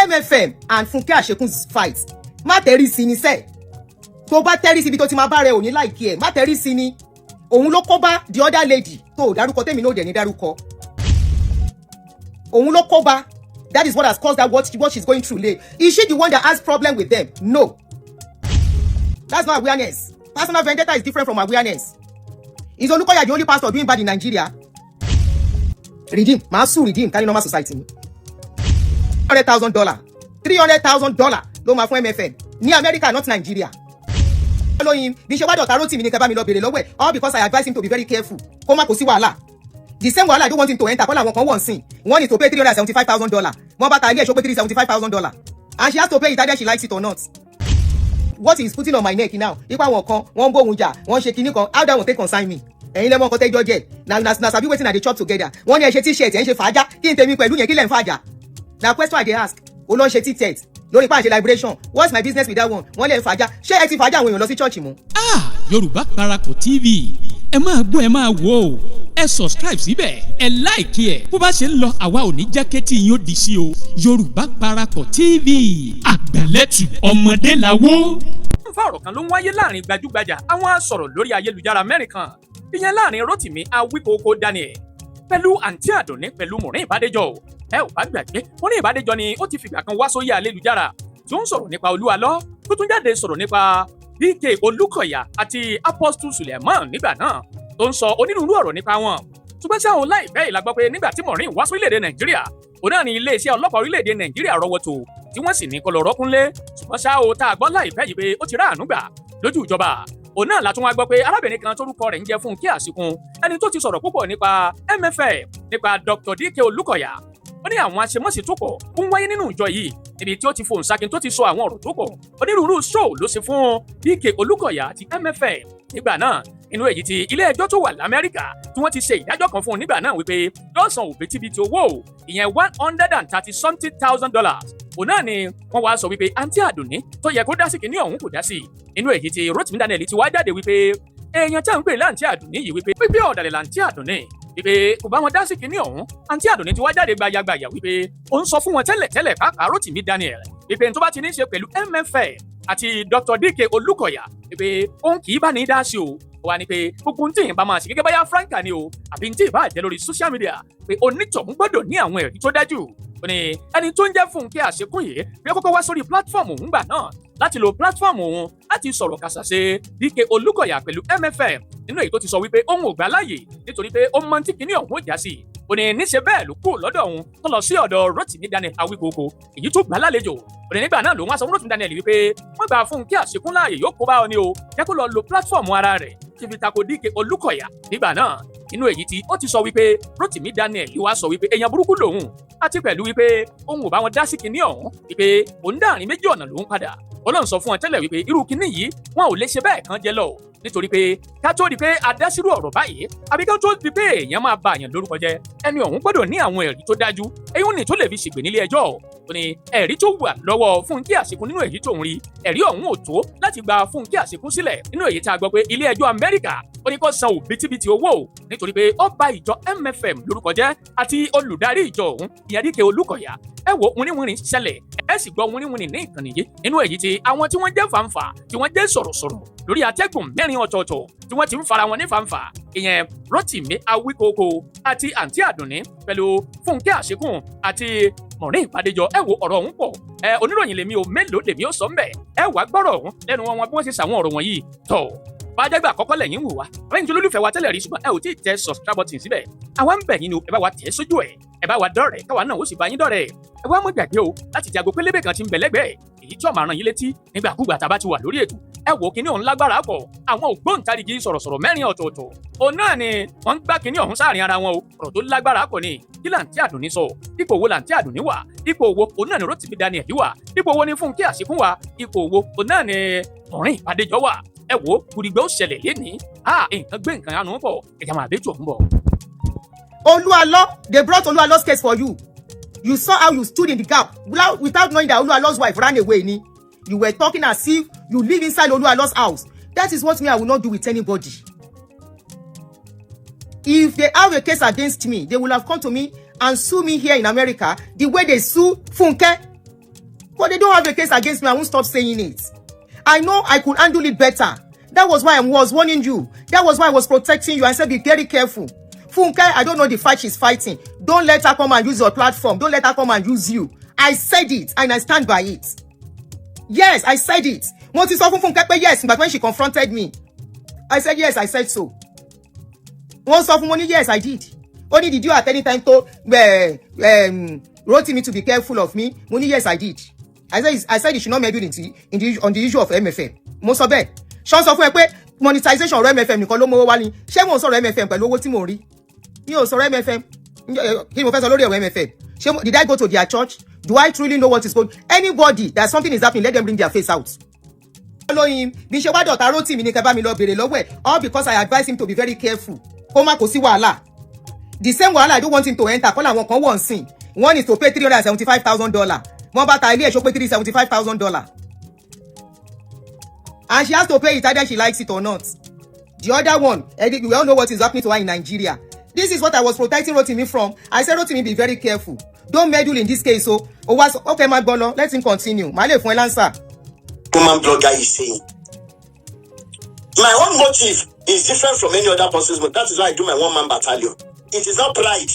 MFM and Funke Ashekun's fight, má tẹ̀rí sí ni sẹ́ẹ̀. Tó bá tẹ́rí síbi tó ti máa bá rẹ, ò ní like ẹ̀. Má tẹ́rí sí ni. Òun ló kó bá the other lady tó ò dárúkọ, tèmi náà ò dẹ̀ ní dárúkọ. Òun ló kó bá. That is what has caused that what she's going through late. Is she the one that has problem with them? No, that's not awareness. Personal vendetta is different from awareness. Is Olukoya the only pastor doing bad in Nigeria? Redeem màá sue Redeem ká ní normal society ni. $100,000, $300,000 ló máa fún MFM ní America, not Nigeria. Lóyin bí ṣe wá dọ̀tà Rótìmí ní kẹ́ bá mi lọ bèrè lọ́wọ́ ẹ̀, all because I advise him to be very careful, kó má kó sí wàhálà. The same wàhálà I don't want him to enter kọ́ làwọn kan wọ̀n sìn. One is to pay $375,000. Wọ́n bá ta ilé ẹ̀ṣọ́ pé $375,000, and she has to pay it either she likes it or not. What he is putting on my neck now, ipa àwọn kan wọ́n ń bóun jà, wọ́n ń ṣe kinní kan, how that one take concern me? Ẹ̀yin lẹ́mọ̀ nǹkan tẹ́jọ́ jẹ́. Na sabi wetin I dey chop together. Wọ́n ní ẹ ṣe T-shirt, ẹ̀ ń ṣe fàájà. Kí n tèmi pẹ̀lú yẹn? Kí lẹ̀ ń fàájà? Na question I dey ask. O lọ ń ṣe T-shirt lórí pàṣẹ liberation. What's my business with that one? Wọ́n lè fàájà. Ṣé ẹ ti fàájà àwọn èèyàn lọ sí church mọ́? Ah, Yorùbá Parapọ̀ TV, ẹ máa gbọ́, ẹ máa wò ó. Ẹ subscribe síbẹ̀, ẹ like ẹ̀. Bó bá ṣe ń lọ, àwa ò ní jẹ́ kétí yín ó di sí o. Yorùbá Parapọ̀ TV, àgbàlẹ́tù ọmọdé làwọ́. Fa ọ̀rọ̀ kan ló ń wáyé láàrin gbajúgbajà àwọn asọ̀rọ̀ lórí ayélujára mẹ́rin kan, ìyẹn láàrin Rotimi Awíkókó Daniel pẹ̀lú Àǹtí Àdùnní pẹ̀lú Maureen Bádéjọ. Ẹ ò bá gbàgbé, Maureen Bádéjọ ni ó ti fìgbà kan wá sórí ayélujára tí ó ń sọ̀rọ̀ nípa Olúalọ́, tó tún jáde sọ̀rọ̀ nípa DK Olúkọ̀yà àti Apostle Suleiman nígbà náà, tó ń sọ onírúurú ọ̀rọ̀ nípa wọn. Ṣùgbọ́n sáwọn láìpẹ́ yìí la gbọ́ pé nígbà tí Maureen wá sórílẹ̀-èdè Nàìjíríà, òun náà ní iléeṣẹ́ ọlọ́pàá orílẹ̀-èdè Nàìjíríà rọ́wọ́ tó, tí wọ́n sì ní kó lọ rọ́kúnlé. Ṣùgbọ́n ṣá o, tá a gbọ́ láìpẹ́ yìí pé ó ti ráàánú gbà lójú ìjọba. Òun náà la tún wá gbọ́ pé arábìnrin kan tórúkọ rẹ̀ ń jẹ́ Fúnkẹ́ Àṣìkún, ẹni tó ti sọ̀rọ̀ púpọ̀ nípa MFM, nípa Dr. DK Olúkọ̀yà, ó ní àwọn àṣemọ́sí tó pọ̀ ń wáyé nínú ìjọ yìí, níbi tí ó ti fohùn sákin, tó ti sọ àwọn ọ̀rọ̀ tó pọ̀. Onírúurú show ló ṣe fún DK Olúkọ̀yà àti MFM nígbà náà, inú èyí tí ilé ẹjọ́ tó wà l'Amẹ́ríkà tí wọ́n ti ṣe ìdájọ́ kan fún un nígbà náà wípé yóò san òbítíbitì owó, ìyẹn one hundred and thirty something thousand dollars. Òun náà ni wọ́n wá sọ wípé Àǹtí Àdùnní tó yẹ kó dá sí kínní ọ̀hún kò dá sí. Inú èyí tí Rotimi Daniel ti wá jáde wípé èèyàn tá à ń pè láǹtí Àdùnní yìí, wípé ọ̀dàlẹ̀ làǹtí Àdùnní, wípé kò bá wọn dá sí kinní ọ̀hún. Àǹtí Àdùnní ti wá jáde gbayagbaya wípé òun sọ fún wọn tẹ́lẹ̀ tẹ́lẹ̀, pàápàá Rotimi Daniel, wípé tó bá ti ní í ṣe pẹ̀lú MFM àti Dr. DK Olúkọ̀yà, wípé òun kì í bá ní dá sí o. Wà ní pé gbogbo ohun tí èèyàn bá máa ṣe, gẹ́gẹ́ báyà franca ni o, àbí tí ì bá jẹ́ lórí social media, pé onítọ̀hún gbọ́dọ̀ ní àwọn ẹ̀rí tó dájú. Ó ní ẹni tó ń jẹ́ Fúnkẹ́ Àṣekún yìí bí ó kọ́kọ́ wá sórí platform òun gbà náà láti lo platform òun láti sọ̀rọ̀ kàṣàṣe DK Olúkọ̀yà pẹ̀lú MFM, nínú èyí tó ti sọ wípé òun ò gbà láàyè nítorí pé ó mọ tí kinní ọ̀hún ó já sí. Ó ní níṣe bẹ́ẹ̀ ló kú lọ́dọ̀ òun tó lọ sí ọ̀dọ̀ Rotimi Daniel Awíkókó, èyí tó gbà lálejò. Ó ní nígbà náà lòun wá sọ fún Rotimi Daniel wípé wọ́n gbà Fúnkẹ́ Àṣekún láàyè, yóò kó bá ọ ní o, jẹ́ kó lọ lo platform ara rẹ̀ tí fi tako DK Olúkọ̀yà nígbà náà, inú èyí tí ó ti sọ wípé Rotimi Daniel wá sọ wípé èèyàn burúkú lòun, àti pẹ̀lú wípé òun ò bá wọn dá sí kinní ọ̀hún, wípé òun dáàrin méjì ọ̀nà lòun padà. Ọlọ́run sọ fún wọn tẹ́lẹ̀ wípé irú kinní yìí, wọn ò lè ṣe bẹ́ẹ̀ kan jẹ́ lọ, nítorí pé ká tó di pé adásírú ọ̀rọ̀ báyìí, àbí ká tó di pé èèyàn máa ba àyàn lórúkọ jẹ́, ẹni ọ̀hún gbọ́dọ̀ ní àwọn ẹ̀rí tó dájú, èyí ní tó lè fi ṣègbè nílé ẹjọ́. Ó ní ẹ̀rí tó wà lọ́wọ́ Fúnkẹ́ Àṣekún, nínú èyí tó ń rí, ẹ̀rí ọ̀hún ò tó láti gba Fúnkẹ́ Àṣekún sílẹ̀, nínú èyí tá a gbọ́ pé ilé ẹjọ́ Amẹ́ríkà ó ní kó san òbítíbitì owó, nítorí pé ó bà ìjọ MFM lórúkọ jẹ́ àti olùdarí ìjọ ọ̀hún, ìyẹn DK Olúkọ̀yà. Ẹ wo, wínníwínní ṣẹlẹ̀, ẹ sì gbọ́ wínníwínní ní ìkànnì yìí, nínú èyí tí àwọn tí wọ́n jẹ́ fàǹfà, tí wọ́n jẹ́ sọ̀rọ̀sọ̀rọ̀ lórí atẹ́gùn mẹ́rin ọ̀tọ̀ọ̀tọ̀, tí wọ́n ti ń fara wọn ní fàǹfà, ìyẹn Rotimi Awíkókó àti Àǹtí Àdùnní pẹ̀lú Fúnkẹ́ Àṣekún àti Maureen Bádéjọ. Ẹ wo, ọ̀rọ̀ ọ̀hún pọ̀. Ẹ oníròyìn lèmi ò, mélòó lèmi ó sọ ń bẹ̀. Ẹ wàá gbọ́rọ̀ ọ̀hún lẹ́nu wọn bí wọ́n ṣe ṣàwọn ọ̀rọ̀ wọ̀nyí tọ̀. Bájágbà àkọ́kọ́ lẹ́yìn wò wá, àbẹ́yìn tó lólùfẹ́ wa tẹ́lẹ̀ rí, ṣùgbọ́n ẹ ò tí ì tẹ subscribe button síbẹ̀, àwa ń bẹ̀ yín ni o, ẹ bá wa tẹ̀ sójú ẹ̀, ẹ bá wa dọ́rẹ̀ẹ́, káwa náà ó sì bá yín dọ́rẹ̀ẹ́. Ẹ wá mọ́ gbàgbé o láti jago pélébé kan tí ń bẹ lẹ́gbẹ̀ẹ́, èyí tí ó máa rán yín létí nígbàkúgbà tá a bá ti wà lórí ètò. Ẹ wò, kíní ọ̀hún lágbára pọ̀. Àwọn ògbóǹtarìgì sọ̀rọ̀sọ̀rọ̀ mẹ́rin ọ̀tọ̀ọ̀tọ̀ òun náà ni wọ́n ń gbá kíní ọ̀hún sáàrin ara wọn o. Ọ̀rọ̀ tó lágbára pọ̀ ni. Kí làǹtí Àdùnní sọ? Ipò wo làǹtí Àdùnní wà? Ipò wo òun náà ni Rotimi Daniel wà? Ipò wo ni Fúnkẹ́ Àṣekún wà? Ipò wo òun náà ni Maureen Bádéjọ wà? Ẹ wò, gudigbe ó ṣẹlẹ̀ lénìí. A nǹkan gbé nǹkan yanu pọ̀, ẹ̀jẹ̀ máa bẹ́ẹ̀ tó ń bọ̀. Oluwalo, they brought Oluwalo's case for you. You saw how you stood in the gap without knowing that Oluwalo's wife ran away ni. You were talking as if you live inside Oluwalo's house. That is what me, I will not do with anybody. If they have a case against me, they will have come to me and sue me here in America the way they sue Funke. But they don't have a case against me. I won't stop saying it. I know I could handle it better. That was why I was warning you. That was why I was protecting you. I said be very careful. Funke, I don't know the fight she's fighting. Don't let her come and use your platform. Don't let her come and use you. I said it and I stand by it. Yes, I said it. Mo ti sọ fún Funke pé yes, but when she confronted me, I said yes, I said so. Wọ́n sọ fún mo ní yes, I did. Ó ní, "Did you at any time told Rotimi to be careful of me?" Mo ní yes, I did. I said you should not meddle into in the, on the issue of MFM. Mo sọ bẹ́ẹ̀. Ṣé wọ́n sọ fún ẹ pé monetization ọ̀rọ̀ MFM nìkan ló mówó wá ni? Ṣé mò ń sọ̀rọ̀ MFM pẹ̀lú owó tí mò ń rí? Mi ò sọ̀rọ̀ MFM. Kí ni mo fẹ́ sọ lórí ọ̀rọ̀ MFM? Ṣé did I go to their church? Do I truly know what is going? Anybody that something is happening, let them bring their face out. Lóyin bí ṣe wá dọ̀tá Rótìmí ní kẹ́ bá mi lọ béèrè lọ́wọ́ ẹ̀, all because I advise him to be very careful, kó má kó sí wàhálà. The same wàhálà I don't want him to enter kọ́ làwọn kan wọ̀ ń sìn. One is to pay $375,000. Wọ́n bá ta ilé ẹ̀ṣọ́ pé $375,000 and she has to pay it either she likes it or not. The other one, we all know what is happening to her in Nigeria. This is what I was protecting Rotimi from. I said, "Rotimi, be very careful. Don't meddle in this case." O o wá sọ okay, máa gbọ́ lọ. Let him continue. Màá lè fún ẹ l'answer. Woman blogger is saying. My own motive is different from any other person's motive. That is why I do my one man battalion. It is not pride.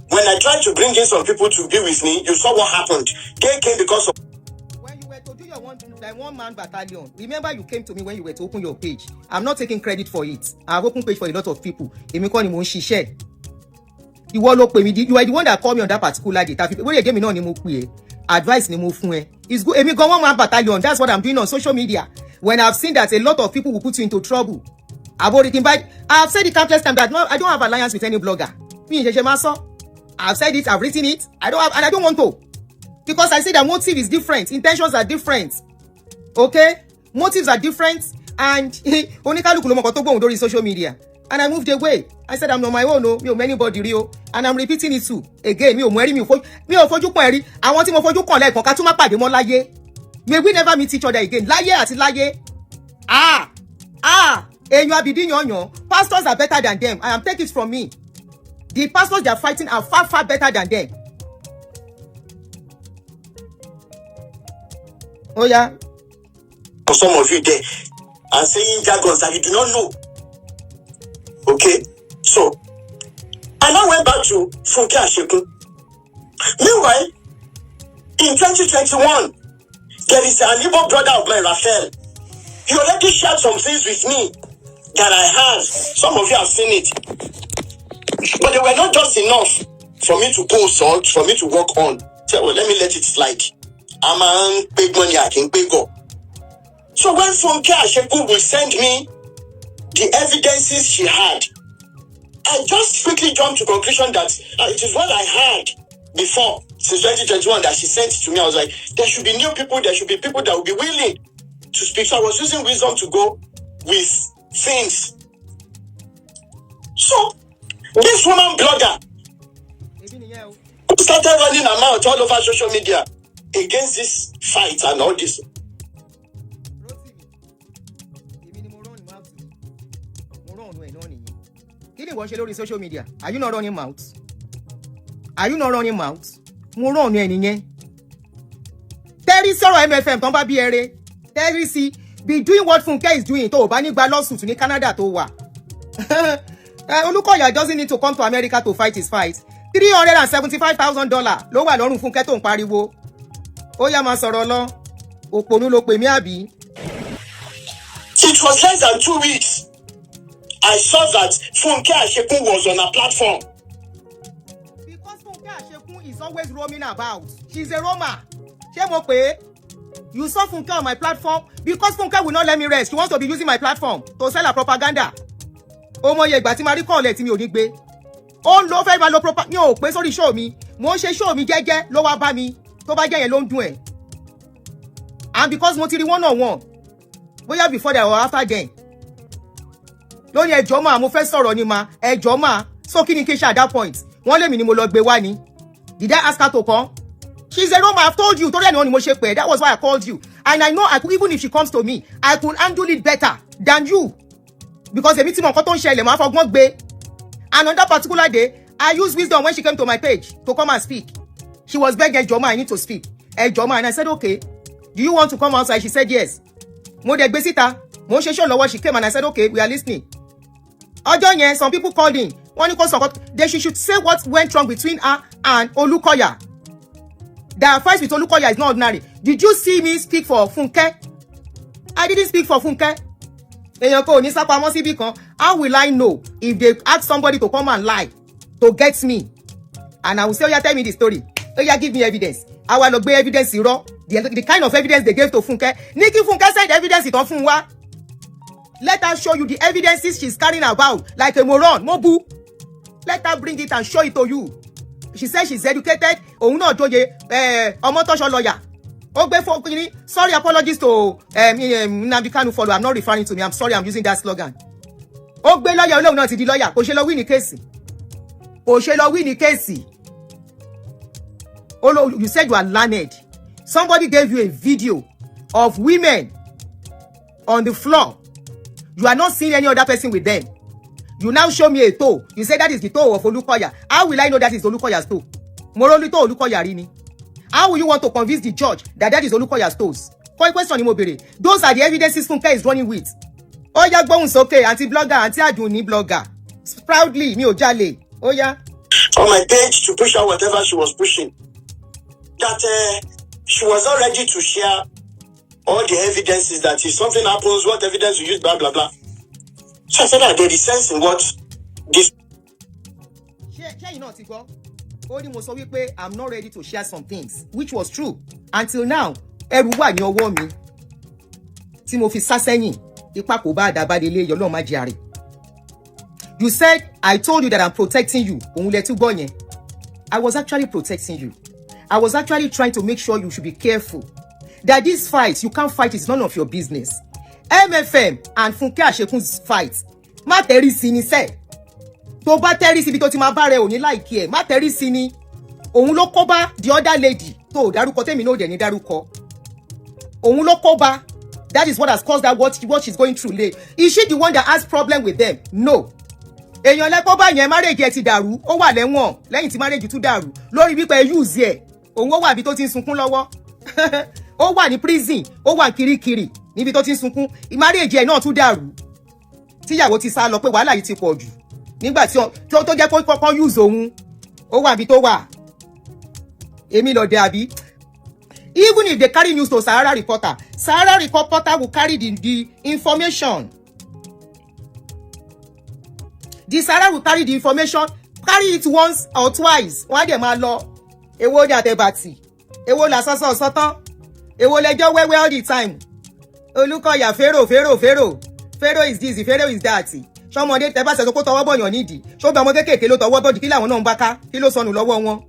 When I tried to bring in some people to be with me, you saw what happened. They came because of When you were to do your one, like, one man battalion, remember you came to me when you were to open your page. I'm not taking credit for it. I have opened page for a lot of people. Èmi kọ́ ni mò ń ṣiṣẹ́. Ìwọ ló pè mí. You are the one that call me on that particular day. Tàbí bóyá èdè mi náà ni mo pè é, advice ni mo fún ẹ. It's good. Èmi gan one man battalion, that's what I'm doing on social media. When I've seen that a lot of people will put you into trouble, aborikin by, I have said it countless times that no, I don't have alliance with any blogger. Mi ì ṣẹ̀ṣẹ̀ máa sọ. I've said it, I've written it. I don't have and I don't want to, because I say that motive is different, intentions are different. Okay, motives are different and oníkálukú ló mọ nǹkan tó gbóhùn lórí social media. And I moved away. I said I'm on my own o. Mi ò mọ anybody rí o, and I'm repeating it too again. Mi ò mọ ẹrí, mi ò fojú kàn ẹrí. Àwọn tí mo fojú kàn lẹ́ẹ̀kan, ká tún má pàdé mọ́ láyé. May we never meet each other again, láyé àti láyé. Ah ah, èèyàn àbìdí yanyan. Pastors are better than them. I am take it from me, the pastors they are fighting are far, far better than them. Ó yá. Some of you there and saying jargons that you do not know. Okay, so I now went back to Funke Ashekun. Meanwhile, in 2021, there is an Igbo brother of mine, Raphael. He already shared some things with me that I had. Some of you have seen it. But they were not just enough for me to post or for me to work on. Say, well, let me let it slide. A máa ń pégbọ́n ni a kì í pégọ̀. So when Funke Ashekun will send me the evidences she had, I just quickly jumped to conclusion that it is what I had before since 2021 that she sent to me. I was like, there should be new people, there should be people that will be willing to speak. So I was using wisdom to go with things. So this woman blogger Èmi nìyẹn o. who started running her mouth all over social media against this fight and all this. Rótìmí, èmi ni mo run mouth, mo run ọ̀nà ẹ̀ náà nìyẹn. Kí ni ìwọ ń ṣe lórí social media? Are you not running mouth? Are you not running mouth? Mo run ọ̀nà ẹ̀ nìyẹn. Tẹ́rí sọ̀rọ̀ MFM tán bá bí ẹrẹ tẹ́rí sí. Be doing what Funke is doing, tó o bá ní gba lawsuit ní Canada tó wà. Olúkọ̀yà doesn't need to come to America to fight his fight. $375,000 ló wà lọ́rùn Fúnkẹ́ tó ń pariwo. Ó yá, máa sọ̀rọ̀ lọ. Òpònú ló pè mí àbí. It was less than 2 weeks. I saw that Funke Ashekun was on a platform. Because Funke Ashekun is always roaming about. She's a roamer. Ṣé mo pè é? You saw Funke on my platform because Funke will not let me rest. She wants to be using my platform to sell her propaganda. Ó mọ iye ìgbà tí màá rí call ẹ̀ tí mi ò ní gbé. Ó ń lo fẹ́ máa lo propa mi ò pé sórí show mi. Mo ń ṣe show mi jẹ́jẹ́ ló wá bá mi. Tó bá jẹ́ yẹn ló ń dùn ẹ̀. And because mo ti rí one on one, bóyá before that or after then, lóní ẹjọ́ máa mo fẹ́ sọ̀rọ̀ ni ma ẹjọ́ máa so kí ni kí n ṣe at that point? Wọ́n lèmi ni mo lọ gbé wá ni. Did I ask her to come? She's a roamer. I've told you. Torí ẹ̀ ni mo ṣe pè. That was why I called you, and I know I could, even if she comes to me, I could handle it better than you, because èmi tí mo nǹkan tó ń ṣẹlẹ̀, máa fọgbọ́n gbé. And on that particular day, I used wisdom. When she came to my page to come and speak, she was begging, "Ẹjọ́ ma, I need to speak." Ẹ jọ̀ọ́ ma. And I said, "Okay, do you want to come outside?" She said yes. Mo dẹ̀ gbé síta, mo ń ṣe show lọ́wọ́. She came and I said, "Okay, we are listening." Ọjọ́ yẹn, some people called in. Wọ́n ní kó sọ they she should say what went wrong between her and Olukoya, that fight with Olukoya is not ordinary. Did you see me speak for Funke? I didn't speak for Funke. Èèyàn kò ní sápamọ́ síbì kan. How will I know if they ask somebody to come and lie to get me, and I will say, "Oya, tell me the story. Oya, give me evidence"? Àwa lọ gbé evidence irọ́, the kind of evidence they gave to Funke. Ní kí Funke send evidence tán fún wa. Let her show you the evidences she's carrying about like a moron. Mo bu. Let her bring it and show it to you. She said she's educated. Òun náà jóye ọmọtọ́ṣọ lawyer. Ó gbé fún kínní. Sorry, apologies to Nnamdi Kanu follow. I'm not referring to me. I'm sorry I'm using that slogan. Ó gbé lọ́yà, olóhùn náà ti di lọ́yà. Kò ṣe lọ win ní case, kò ṣe lọ win ní case. Olo, you said you are learned. Somebody gave you a video of women on the floor. You are not seeing any other person with them. You now show me a toe. You say that is the toe of Olukoya. How will I know that is Olukoya's toe? Mo rí toe Olukoya rí ni? How will you want to convince the judge that that is Olukoya's toes? Kọ́ question ni mo béèrè. Those are the evidences Funke is running with. Ó yá, gbóhùn sókè, àǹtí blogger, àǹtí Àdùnní blogger. Proudly, mi ò jalè. Ó yá. On my page to push out whatever she was pushing. That she was not ready to share all the evidences, that if something happens, what evidence you use, blah, blah, blah. So I said that there is sense in what this Ṣé ṣẹ́yìn náà ti gbọ́? Ó ní mo sọ wípé I'm not ready to share some things, which was true. Until now, ẹrù wà ní ọwọ́ mi tí mo fi sá sẹ́yìn. Ipa kò bá àdàbàdé ilé Ọlọ́run má jẹ́ àrè. You said I told you that I'm protecting you. Òun lẹ tún gbọ́ yẹn. I was actually protecting you. I was actually trying to make sure you should be careful, that this fight you can't fight is none of your business. MFM and Funke Ashekun's fight, má tẹ̀rí sí ni sẹ́ẹ̀. Tó bá tẹ́rí síbi tó ti máa bá rẹ, ò ní like ẹ̀. Má tẹ́rí sí ni. Òun ló kó bá the other lady tó ò dárúkọ, tèmi náà ò dẹ̀ ní dárúkọ. Òun ló kó bá. That is what has caused that what she's going through late. Is she the one that has problem with them? No. Èèyàn lẹ́kọ́ bá yẹn, marriage ẹ̀ ti dàrú, ó wà lẹ́wọ̀n lẹ́yìn tí marriage tún dàrú lórí wípé ẹ use ẹ̀. Òun ó wà níbi tó ti ń sunkún lọ́wọ́. Ó wà ní prison, ó wà kirikiri níbi tó ti ń sunkún. Marriage ẹ̀ náà tún dàrú, tíyàwó ti sá lọ pé wàhálà yìí ti pọ̀ jù nígbà tí tó jẹ́ kó kọ́kọ́ use òun. Ó wà níbi tó wà. Èmi lọ̀dẹ̀ àbí? Even if they carry news to Sahara Reporter, Sahara Reporter will carry the information. The Sahara will carry the information, carry it once or twice, wọ́n á dẹ̀ máa lọ. Èwo ni àtẹ̀bàtì? Èwo làsọ́sọ́ sọ́tán? Èwo lẹjọ́ wẹ́wẹ́ all the time? Olùkọ́yà, Pharaoh, Pharaoh, Pharaoh, Pharaoh is this, Pharaoh is that. Sọmọdé tẹ bá ṣe sọ pé tọwọ́ bọ̀yàn nídìí, ṣó ọmọ kéékèèké ló tọwọ́ bọ̀dì? Kí làwọn náà ń bá ká? Kí ló sọnù lọ́wọ́ wọn?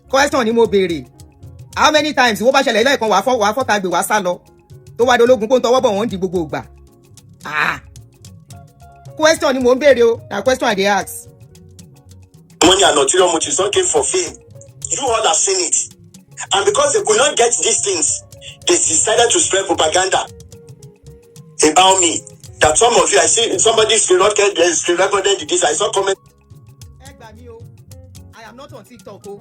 Question ni mo béèrè. How many times wo bá ṣẹlẹ̀ lẹ́ẹ̀kan, wàá fọ́, wàá fọ́ta gbé, wàá sá lọ, tó wá dológun kó ń tọwọ́ bọ̀ wọ́n di gbogbo ìgbà? Ah, question ni mo ń béèrè o. Na question I dey ask. Money and ulterior motives, not came for fame. You all have seen it. And because they could not get these things, they decided to spread propaganda about me. That some of you, I see somebody screen recorded this. I saw comment. Ẹ gbà mí o. I am not on TikTok o.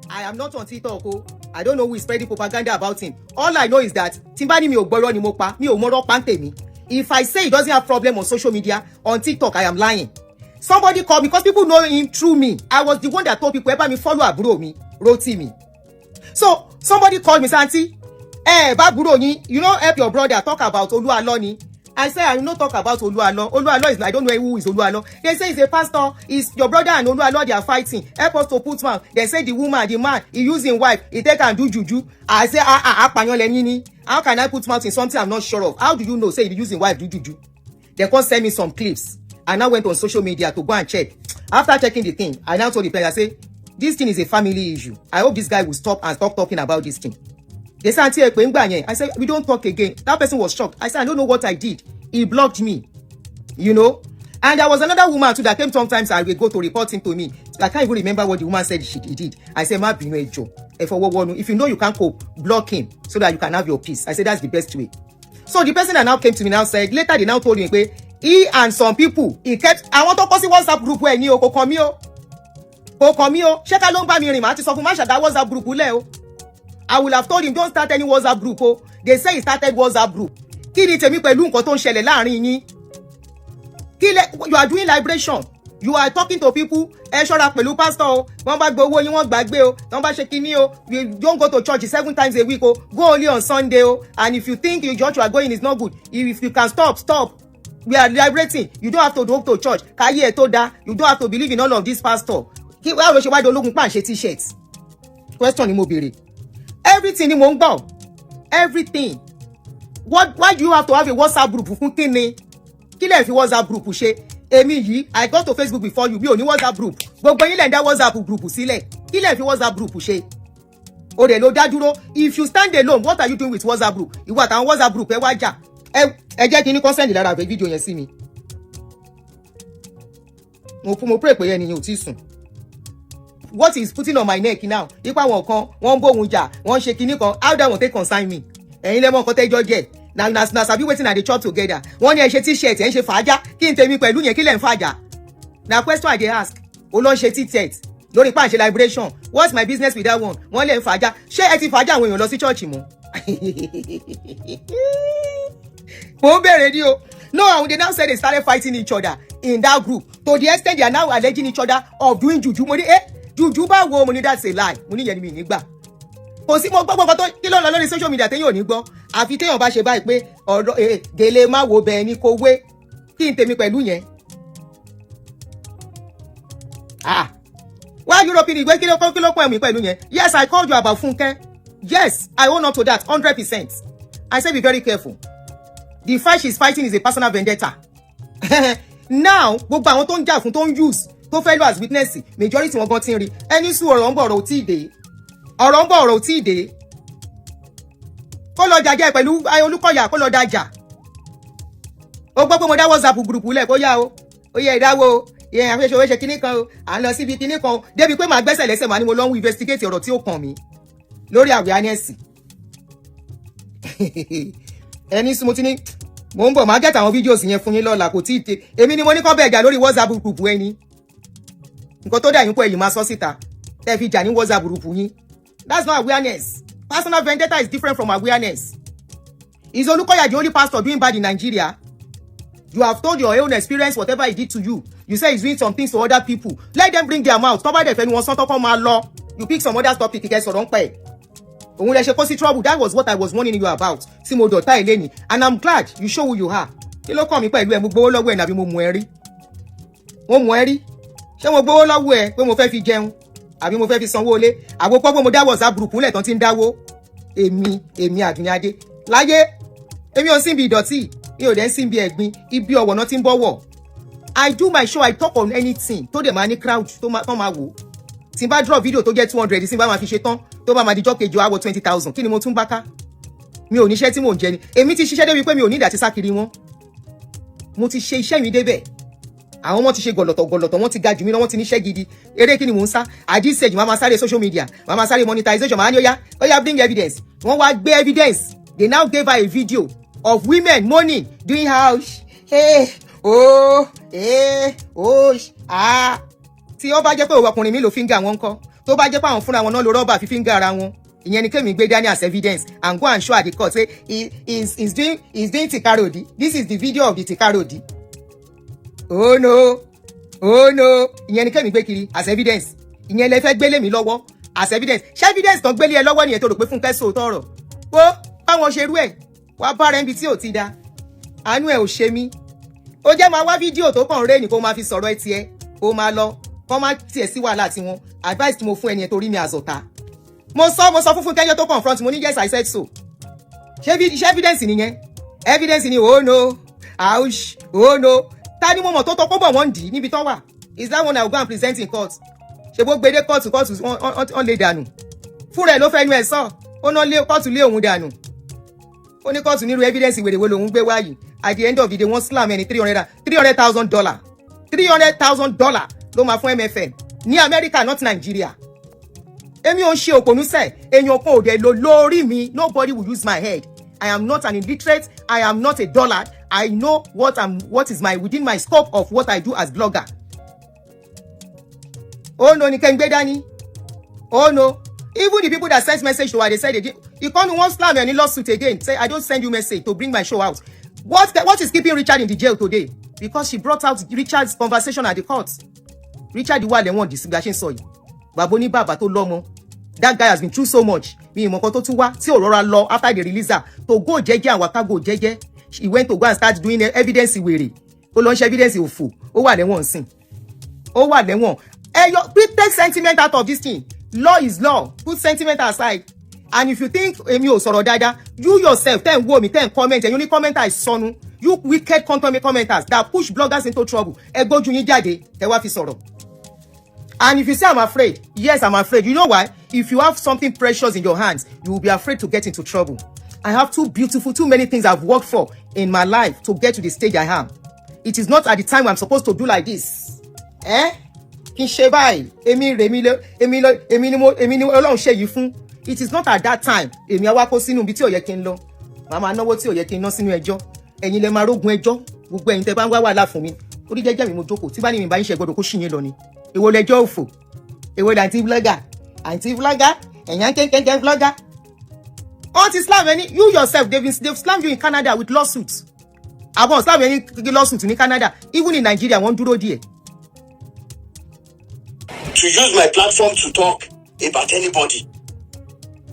I am not on TikTok o. I don't know who is spreading propaganda about him. All I know is that tí n bá ní mi ò gbọ́rọ̀ ni mo pa, mi ò mọ̀rọ̀ pa ń tèmi. If I say he doesn't have problem on social media, on TikTok, I am lying. Somebody call me because people know him through me. I was the one that told people, "Ẹ bá mi follow àbúrò mi, Rotimi." So somebody called me, say, "Aunty, ẹ bá àbúrò yín, you no help your brother talk about Oluwalo ni." I say, "I no talk about Oluwalo. Oluwalo is, I don't know who is Oluwalo." They say he's a pastor. Is your brother and Oluwalo, they are fighting. Help us to put mouth. They say the woman, the man, he use him wife, he take am do juju. I say, "Ah ah, apàyàn lẹ́yìn ni. How can I put mouth in something I'm not sure of? How do you know say he use him wife do juju?" They come send me some clips. I now went on social media to go and check. After checking the thing, I now told the parent, I say, "This thing is a family issue. I hope this guy will stop and stop talking about this thing." They say, "Aunty, ẹ pé ń gbà yẹn." I said, "We don't talk again." That person was shocked. I said, "I don't know what I did. He blocked me." And there was another woman too that came sometimes and will go to report him to me. I can't even remember what the woman said she did. I said, "Má bínú, ẹ jọ̀ọ́, ẹ fọwọ́ wọnú. If you know you can't cope, block him so that you can have your peace." I said, "That's the best way." So the person that now came to me now said, later they now told me pé he and some people, he kept àwọn tó kọ́ sí WhatsApp group ẹ̀ ní o. Kò kàn mí o, kò kàn mí o. Ṣé ká ló ń bá mi rìn, màá ti sọ fún má ṣàdá WhatsApp group lẹ̀ o. I will have told him, "Don't start any WhatsApp group o." They say he started WhatsApp group. Kí ni tèmi pẹ̀lú nǹkan tó ń ṣẹlẹ̀ láàrin yín? Kí lẹ you are doing liberation, you are talking to people. Ẹ ṣọ́ra pẹ̀lú pastor o. Wọ́n bá gbé owó yín, wọ́n gbàgbé o. Wọ́n bá ṣe kinní o. You don't go to church seven times a week o. Go only on Sunday o. And if you think your church you are going is not good, if you can stop, stop. We are liberating. You don't have to go to church káyé ẹ tó dáa. You don't have to believe in all of this pastor. Kí báwo ló ṣe wá di ológun pàǹṣẹ T-shirt? Question ni mo béèrè. Everything ni mo ń gbọ́, everything. What, why do you have to have a WhatsApp group? Fún kíni? Kí lẹ̀ fi WhatsApp group ṣe? Èmi yìí, I got to Facebook before you. Mi ò ní WhatsApp group. Gbogbo yín lẹ̀ ń dá WhatsApp group sílẹ̀. Kí lẹ̀ fi WhatsApp group ṣe? O rẹ̀ ló dá dúró. If you stand alone, what are you doing with WhatsApp group? Ìwọ àtàwọn WhatsApp group ẹ wá jà. Ẹ jẹ́ kí ní consent lára àfẹ́ fídíò yẹn sí mi. Mo pray pé ẹni yẹn ò tí sùn. What is putting on my neck now, ipa àwọn kan wọ́n ń bóun jà, wọ́n ń ṣe kinní kan, how that one take concern me? Ẹ̀yin lẹ́mọ̀ nǹkan tẹ́jọ́ jẹ́. Na sabi wetin I dey chop together. Wọ́n ní ẹ ṣe T-shirt, ẹ ń ṣe fàájà. Kí n tèmi pẹ̀lú yẹn? Kí lẹ̀ ń fàájà? Na question I dey ask. O lọ ń ṣe T-shirt lórí pàǹṣẹ liberation. What's my business with that one? Wọ́n lẹ̀ ń fàájà. Ṣé ẹ ti fàájà àwọn èèyàn lọ sí church mọ́? Mo ń bèrè ni o. No, and they now say they started fighting each other in that group, to the extent they are now alleging each other of doing juju. Mo ní, "Eh, juju báwo?" Mo ní, "That's a lie." Mo ní yẹn ni mi ní gbà. Kò sí. Mo gbọ́ gbọ́ tó kí ló ń lọ lórí social media téèyàn ò ní gbọ́, àfi téèyàn bá ṣe báyìí pé ọ̀rọ̀ gèlè má wo bẹ́ẹ̀ ni kò wé. Kí n tèmi pẹ̀lú yẹn? Ah, why European ìgbé? Kí ló pọ̀ ẹ̀mí pẹ̀lú yẹn? Yes, I called you about Funke. Yes, I own up to that 100%. I say be very careful. The fight she's fighting is a personal vendetta now. Gbogbo àwọn tó ń jà fún, tó ń use, tó fẹ́ lò as witness, majority wọn gan ti ń rí ẹni sùn. Ọ̀rọ̀ ń bọ̀, ọ̀rọ̀ ò tí ì dé. Ọ̀rọ̀ ń bọ̀, ọ̀rọ̀ ò tí ì dé. Kó lọ jàjẹ́ pẹ̀lú Olúkọ̀yà, kó lọ dájà. Ó gbọ́ pé mo dá WhatsApp group lẹ̀, kó yá o, ó yẹ ìdáwó o, ìyẹn àfẹsẹ̀ ṣe kinní kan o, à ń lọ síbi kinní kan o, débi pé màá gbẹ́sẹ̀ lẹ́sẹ̀, màá ní mo lọ ń investigate ọ̀rọ̀ tí ó kàn mí lórí awareness. Ẹni sún mo ti ní mo ń bọ̀, máa get àwọn videos yẹn fún yín lọ́la. Kò tí ì tẹ. Èmi ni mo ní kọ́ bẹ́ẹ̀ jà lórí WhatsApp group. Ẹni nǹkan tó dà yín pọ̀, ẹ̀yìn máa sọ síta tẹ́ fi jà ní WhatsApp group yín. That's not awareness. Personal vendetta is different from awareness. Is Olukoya the only pastor doing bad in Nigeria? You have told your own experience, whatever he did to you. You say he's doing some things to other people. Let them bring their mouth. Tó bá dẹ̀ fẹ́ ni wọ́n sán tọ́kọ́ máa lọ. You pick some other topic kẹ́ sọ̀rọ̀ ń pẹ́ òun lẹ ṣe kó sí trouble. That was what I was warning you about tí mo dọ̀tá ẹ̀ lẹ́ni, and I'm glad you show who you are. Kí ló kàn mí pẹ̀lú ẹ̀? Mo gbowó lọ́wọ́ ẹ̀ nàbí mo mú ẹ rí? Mo mú ẹ rí? Ṣé mo gbowó lọ́wọ́ ẹ pé mo fẹ́ fi jẹun àbí mo fẹ́ fi sanwó ilé? Àgbo pọ́ pé mo dá WhatsApp group ńlẹ̀ tán ti ń dáwó. Èmi Àdùnní Adé láyé, èmi ò sí ibi ìdọ̀tí, mi ò dẹ̀ ń sí ibi ẹ̀gbin, ibi ọ̀wọ̀ náà ti ń bọ̀wọ̀. I do my show, I talk on anything tó dẹ̀ máa ní crowd tó máa wò. Tí n bá drop video tó jẹ́ 200, tí n bá máa fi ṣe tán, tó bá máa di jọ́ kejì, á wọ 20,000. Kí ni mo tún bá ká? Mi ò níṣẹ́ tí mò ń jẹ ni. Èmi ti ṣiṣẹ́ débi pé mi ò ní ìdá ti sá kiri wọn. Mo ti ṣe iṣẹ́ mi débẹ̀. Àwọn ọmọ ti ṣe gọ̀lọ̀tọ̀ gọ̀lọ̀tọ̀, wọ́n ti ga jù mí lọ, wọ́n ti níṣẹ́ gidi. Eré kí ni mò ń sá? At this stage, màá máa sáré social media, màá máa sáré monetization, màá ní ó yá, ó yá, bring evidence. Wọ́n wá gbé evidence. They now gave her a video of women mourning, doing house, hey, oh, hey, oh, ah. Tí ó bá jẹ́ pé òun ọkùnrin mi ló finger wọn kọ́, tó bá jẹ́ pé àwọn fúnra wọn náà lo rọ́bà fi finger ara wọn, ìyẹn ni kémi gbé dání as evidence and go and show at the court, say he is doing tikarodi. This is the video of the tikarodi. Oh no, oh no. Ìyẹn ni kémi gbé kiri as evidence. Ìyẹn lẹ fẹ́ gbélé mi lọ́wọ́ as evidence. Ṣé evidence tán gbélé ẹ lọ́wọ́ nìyẹn tó rò pé Fúnkẹ́ sòótọ́ ọ̀rọ̀? Wo báwọn ṣerú ẹ̀ wá bára ẹni tí ò ti da. Àánú ẹ̀ ò ṣe mí. Ó jẹ́ máa wá fídíò tó kàn rẹ́ẹ̀nì kó máa fi sọ̀rọ̀ ẹ tiẹ̀, kó máa lọ, kó má tiẹ̀ sí wàhálà tiwọn. Advice tí mo fún ẹni yẹn torí mi àzọ̀ta, mo sọ fún Fúnkẹ́ tó confront mo ní, yes, I said so. Ṣé evidence nìyẹn? Evidence ni. Oh no, ouch, oh no. Ta ni mo mọ̀ tó tọ́ kó bọ̀ wọ́n dì í níbi tó wà? Is that one I will go and present in court? Ṣe bó gbede kóòtù, kóòtù wọ́n lè dànù. Fúnra ẹ̀ ló fẹ́ nu ẹ̀ sọ. Ó ná lé kóòtù lé òun dànù. Ó ní kóòtù nírú evidence wèrè wo lòun gbé wáyìí? At the end of the day, wọ́n slam ẹni $300,000. $300,000 ló máa fún MFM ní Amẹ́ríkà, not Nigeria. Èmi ò ń ṣe òpònú sẹ̀. Èèyàn kan ò dẹ̀ lo lórí mi. Nobody will use my head. I am not an illiterate. I am not a dullard. I know what is my within my scope of what I do as blogger. Oh no, ní kẹ́ ń gbé dání. Oh no, Even the people that sent message to her, they said they did. Ìkọ́nu wọn slam any lawsuit again, say, "I don't send you message to bring my show out." What is keeping Richard in the jail today? Because she brought out Richard's conversation at the court. Richard wà lẹ́wọ̀n dì sí bí a ṣe ń sọ yìí. Bàbá oní bàbá tó lọ́mọ. That guy has been through so much. Mi ìmọ̀ kan tó tún wá tí ò rọra lọ after they release her to go jẹ́jẹ́ and waka go jẹ́jẹ́. She went to go and start doing evidence wèrè. Ó lọ ń ṣe evidence òfò. Ó wà lẹ́wọ̀n sìn. Ó wà lẹ́wọ̀n. Ẹ yọ, take sentiment out of this thing. Law is law. Put sentiment aside. And if you think èmi ò sọ̀rọ̀ dáadáa, you yourself tẹ́ ń wò mí, tẹ́ ń comment, ẹ̀yin oní commenter ìsọnù, you wicked content commenters that push bloggers into trouble, ẹ gbójú yín jáde, ẹ wá fi sọ̀rọ̀. And if you say I'm afraid, yes, I'm afraid. You know why? If you have something precious in your hands, you will be afraid to get into trouble. I have too beautiful, too many things I've worked for in my life to get to the stage I am. It is not at the time I'm supposed to do like this. Eh? Kí n ṣe báyìí, èmi rè mí, èmi lọ, èmi ni mo, èmi ni Ọlọ́run ṣe yìí fún. It is not at that time. Èmi á wá kó sínú ibi tí ò yẹ kí n lọ. Màá máa náwó tí ò yẹ kí n ná sínú ẹjọ́. Ẹ̀yin lẹ máa rógun ẹjọ́. Gbogbo ẹ̀yin tẹ́ bá ń wá wàhálà fún mi. Orí jẹ́jẹ́ mi mo jókòó. Tí bá ní mi bá ń ṣe gbọ́dọ̀ kó ṣì yín lọ ni. Èwo lẹjọ́ òfò? Èwo ni àǹtí blogger? Àǹtí blogger? Ẹ̀yàn kéńkéńké blogger? Wọ́n ti slam ẹni. You yourself, they've slammed you in Canada with lawsuits. Àbọ̀ slam ẹni lawsuit ní Canada. Even in Nigeria, wọ́n dúró díẹ̀. To use my platform to talk about anybody.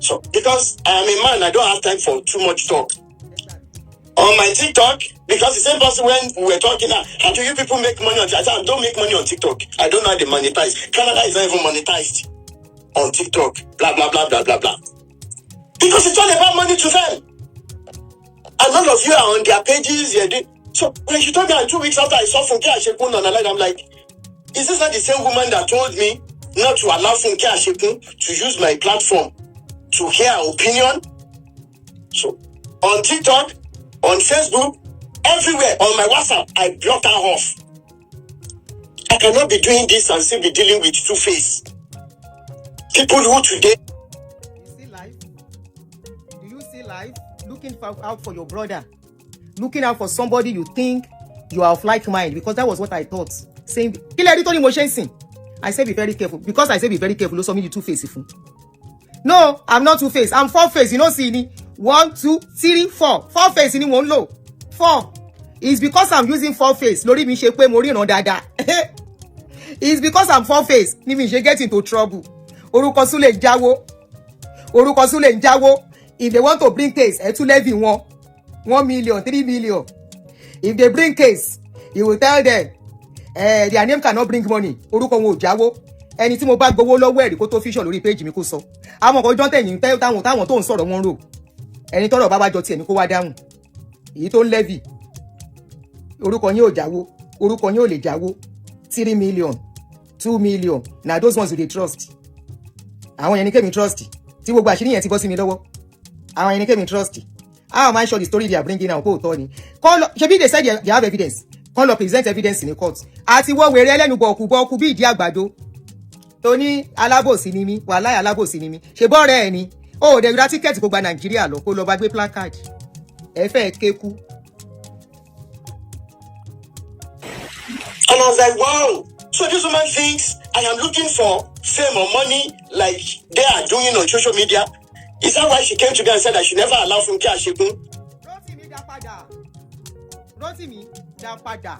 So, because I am a man, I don't have time for too much talk. On my TikTok, because the same person, when we were talking now, "How do you people make money on TikTok?" I said, "I don't make money on TikTok. I don't know how they monetize. Canada is not even monetized on TikTok." Blah, blah, blah, blah, blah, blah. Because it's all about money to them. And all of you are on their pages. You're doing. So when she told me, and 2 weeks after I saw Funke Ashekun on live, I'm like, "Is this not the same woman that told me not to allow Funke Ashekun to use my platform to hear her opinion?" So on TikTok, on Facebook, everywhere, on my WhatsApp, I blocked her off. I cannot be doing this and still be dealing with two face. People who today You see life? Do you see life? Looking out for your brother. Looking out for somebody you think you are of like mind, because that was what I thought. Saying, kí lẹ rí tó ní mo ṣe ń sìn? I say be very careful. Because I say be very careful, ló sọ mí di two face fún. No, I'm not two face. I'm four face. You know see ni. One, two, three, four. Four face ni mo ń lò. Four. It's because I'm using four face. Lórí mi ṣe pé mo ríran dáadáa. It's because I'm four face ni mi ṣe get into trouble. Orúkọ Súlè ń jáwó. Orúkọ Súlè ń jáwó. If they want to bring case, ẹ tún levy wọn. 1 million, 3 million. If they bring case, you will tell them their name cannot bring money. Orúkọ wọn ò jáwó. Ẹni tí mo bá gbowó lọ́wọ́ ẹ̀rí kó tó fíṣọ̀ lórí péjì mi kó sọ. Àwọn kan jọ́ tẹ̀yìn táwọn tó ń sọ̀rọ̀ wọn rò. Ẹni tọ́rọ̀ bá wá jọ tiẹ̀ ní kó wá dáhùn. Èyí tó ń levy. Orúkọ yín ò jáwó. Orúkọ yín ò lè jáwó. 3 million, 2 million. Na those ones you dey trust. Àwọn yẹn ní kémi trust. Tí gbogbo àṣírí yẹn ti bọ́ sí mi lọ́wọ́. Àwọn yẹn ní kémi trust. How am I sure the story they are bringing now kó tọ́ ni? Kọ́ lọ, ṣebí they said they have evidence. Kọ́ lọ present evidence in court. Àti wọ́n wèrè ẹlẹ́nu bọ̀ọ̀kù bọ̀ọ̀kù bí ìdí àgbàdo. Tó ní alábòsí ni mí, wàláhì alábòsí ni mí. Ṣé bọ́ọ̀rẹ́ ẹ̀ ni? Ó ò dẹ̀ ra ticket kó gba Nàìjíríà lọ kó lọ bá gbé placard. Ẹ fẹ́ kéku. And I was like, "Wow. So this woman thinks I am looking for fame or money like they are doing on social media. Is that why she came to me and said I should never allow Funke Ashekun?" Rótìmí, dá padà. Rótìmí, dá padà.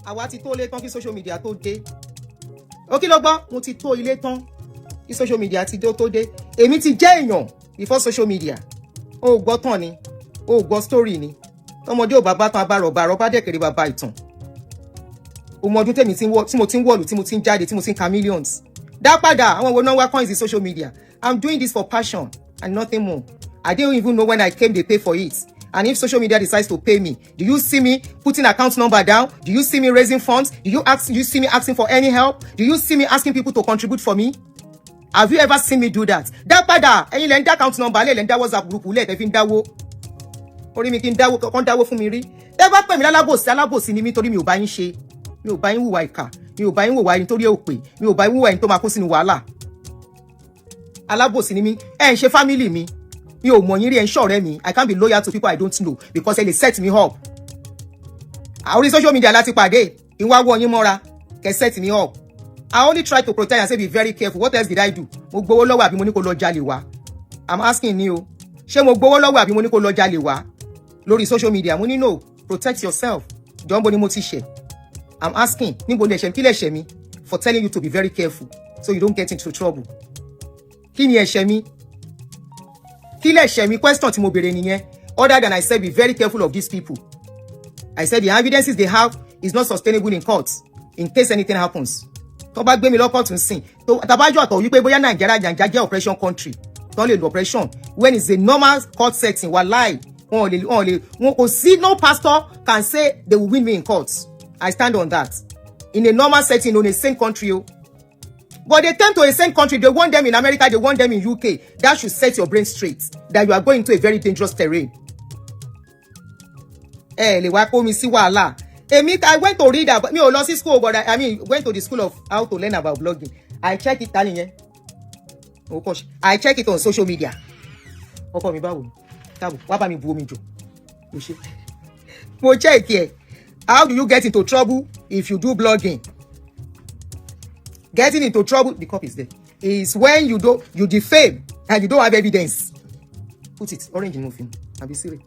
Àwa ti tó ilé tán kí social media tó dé. Ó kí ló gbọ́? Mo ti tó ilé tán kí social media ti tó dé. Èmi ti jẹ́ èèyàn before social media. Ó gbọ́ tán ni, ó gbọ́ story ni. Tọmọdé ò bá bá tán abárọ̀ bá rọ́ bá dẹ̀kẹ̀rẹ̀ bàbá ìtàn. Ọmọ ọdún tèmi tí mo ti ń wọ̀lù, tí mo ti ń jáde, tí mo ti ń ka millions. Dá padà. Àwọn wo náà wá coins in social media? I'm doing this for passion and nothing more. I didn't even know when I came they pay for it. And if social media decides to pay me, do you see me putting account number down? Do you see me raising funds? Do you see me asking for any help? Do you see me asking people to contribute for me? Have you ever seen me do that? Dá padà. Ẹ̀yin lẹ ń dá account number lẹ ń dá WhatsApp group lẹ tẹ́ fi ń dáwó. Orí mi kí n dáwó kàn dáwó fún mi rí. Tẹ́ bá pè mí lálábòsí, alábòsí ni mí torí mi ò bá yín ṣe. Mi ò bá yín hùwà ìkà. Mi ò bá yín hùwà ẹni torí ò pè. Mi ò bá yín hùwà ẹni tó máa kó sínú wàhálà. Alábòsí ni mí. Ẹ ń ṣe family mi. Mi ò mọ̀ yín rí, ẹ ń ṣọ̀rẹ́ mi. I can't be loyal to people I don't know because ẹ lè set me up. Orí social media láti pàdé. Ìwà wọ yín mọ́ra. Kẹ́ set me up. I only try to protect and say, "Be very careful." What else did I do? Mo gbowó lọ́wọ́ àbí mo ní kó lọ jalè wá? I'm asking ni o. Ṣé mo gbowó lọ́wọ́ àbí mo ní kó lọ jalè wá lórí social media? Mo ní, "No, protect yourself." Jọ̀ọ́, ni mo ti ṣẹ̀? I'm asking, níbo ni ẹ̀ṣẹ̀? Kí lẹ̀ṣẹ̀ mi for telling you to be very careful so you don't get into trouble? Kí ni ẹ̀ṣẹ̀ mi? Kí lẹ̀ṣẹ̀ mi? Question tí mo béèrè nìyẹn. Other than I said, "Be very careful of these people." I said the evidences they have is not sustainable in court in case anything happens. Tó bá gbé mi lọ kóòtù sìn tó tabájọ́ àtọ̀ wípé bóyá Nàìjíríà jàǹjà jẹ́ oppression country tó lè lo oppression, when it's a normal court setting, wàláì, wọn ò lè wọn kò sí. No pastor can say they will win me in court. I stand on that. In a normal setting, on a same country o. But they came to a same country. They want them in America, they want them in UK. That should set your brain straight that you are going to a very dangerous terrain. Ẹ lè wá kó mi sí wàhálà. Èmi, I went to read about, mi ò lọ sí school, but I mean, went to the school of how to learn about blogging. I check it. Ta nìyẹn? O kọ, I check it on social media. Ọkọ mi, báwo ni? Káàbọ̀, wá bá mi bu omi jọ. O ṣe. Mo check ẹ. How do you get into trouble if you do blogging? Getting into trouble, the cup is there, is when you do, you defame and you don't have evidence. Put it. Orange ni mo fi mu àbí sírè?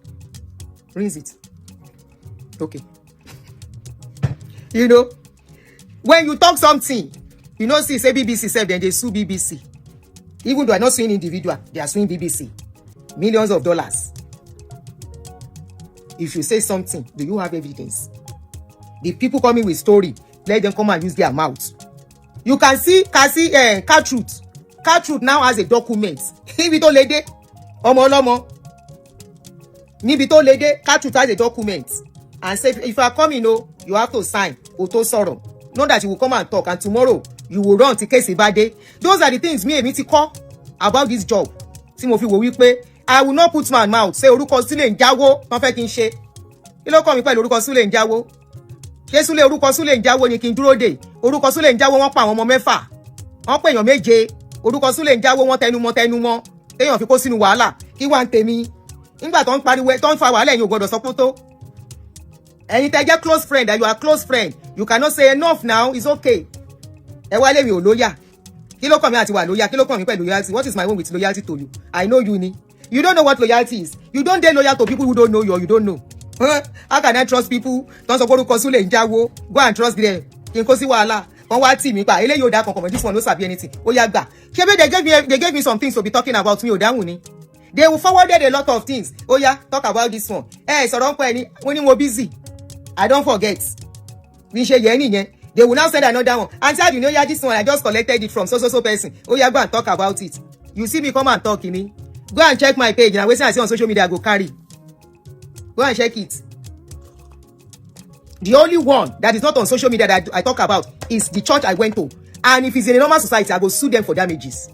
Rinse it. Okay, you know when you talk something, you know, see say BBC sef, dem dey sue BBC. Even though I not suing individual, they are suing BBC, millions of dollars. If you say something, do you have evidence? The people coming with story, let them come and use their mouth. You can see kasi Car Truth. Car Truth now has a document. Níbi tó le dé, ọmọ ọlọ́mọ, níbi tó le dé, Car Truth has a document and say, if you are coming o, you have to sign o tó sọ̀rọ̀. Know that you will come and talk and tomorrow you will run till case bá dé. Those are the things mi, èmi ti kọ́ about this job tí mo fi wò wípé I will not put my mouth, say orúkọ Súlè ń jáwó wọ́n fẹ́ kí n ṣe. Kí ló kọ́ mi pẹ̀lú orúkọ Súlè ń jáwó? Ṣé Súlè, orúkọ Súlè ń jáwó ni kí n dúró dè? Orúkọ Súlè ń jáwó, wọ́n pa àwọn ọmọ 6, wọ́n pè èèyàn 7. Orúkọ Súlè ń jáwó, wọ́n tẹnumọ́ tẹnumọ́ téèyàn fi kó sínú wàhálà. Kí wà ń tèmi nígbà tó ń pariwo, tó ń fa wàhálà? Ẹ̀yin ò gbọ́dọ̀ sọ pé tó. Ẹ̀yin tẹ́ jẹ́ close friend, that you are close friend, you cannot say, "Enough now, it's okay." Ẹ wá lé mi ò loyal. Kí ló kàn mí àti wà loyal? Kí ló kàn mí pẹ̀lú loyalty? What is my own with loyalty to you? I know you ni. You don't know what loyalty is. You don't dey loyal to people who don't know you or you don't know. How can I trust people tó ń sọ pé orúkọ Súlè ń jáwó? Go and trust them, kí n kó sí wàhálà kan wá tì mí pa. Eléyìí ò dá kankan mọ́. This one no sabi anything. Ó yá, gbà. Ṣé bí they gave me some things to be talking about, mi ò dáhùn ni. They will forwarded a lot of things. Ó yá, talk about this one. Ẹ sọ̀rọ̀ ń pẹ́ ni mo ní mo busy. I don't forget. Bí n ṣe yẹ nìyẹn. They will now send another one. "Aunty Adunni, oya, this one, I just collected it from so so so person. Oya, go and talk about it." You see me come and talk ni? Go and check my page. Na wetin I see on social media I go carry. Go and check it. The only one that is not on social media that I talk about is the church I went to. And if it's in a normal society, I go sue them for damages.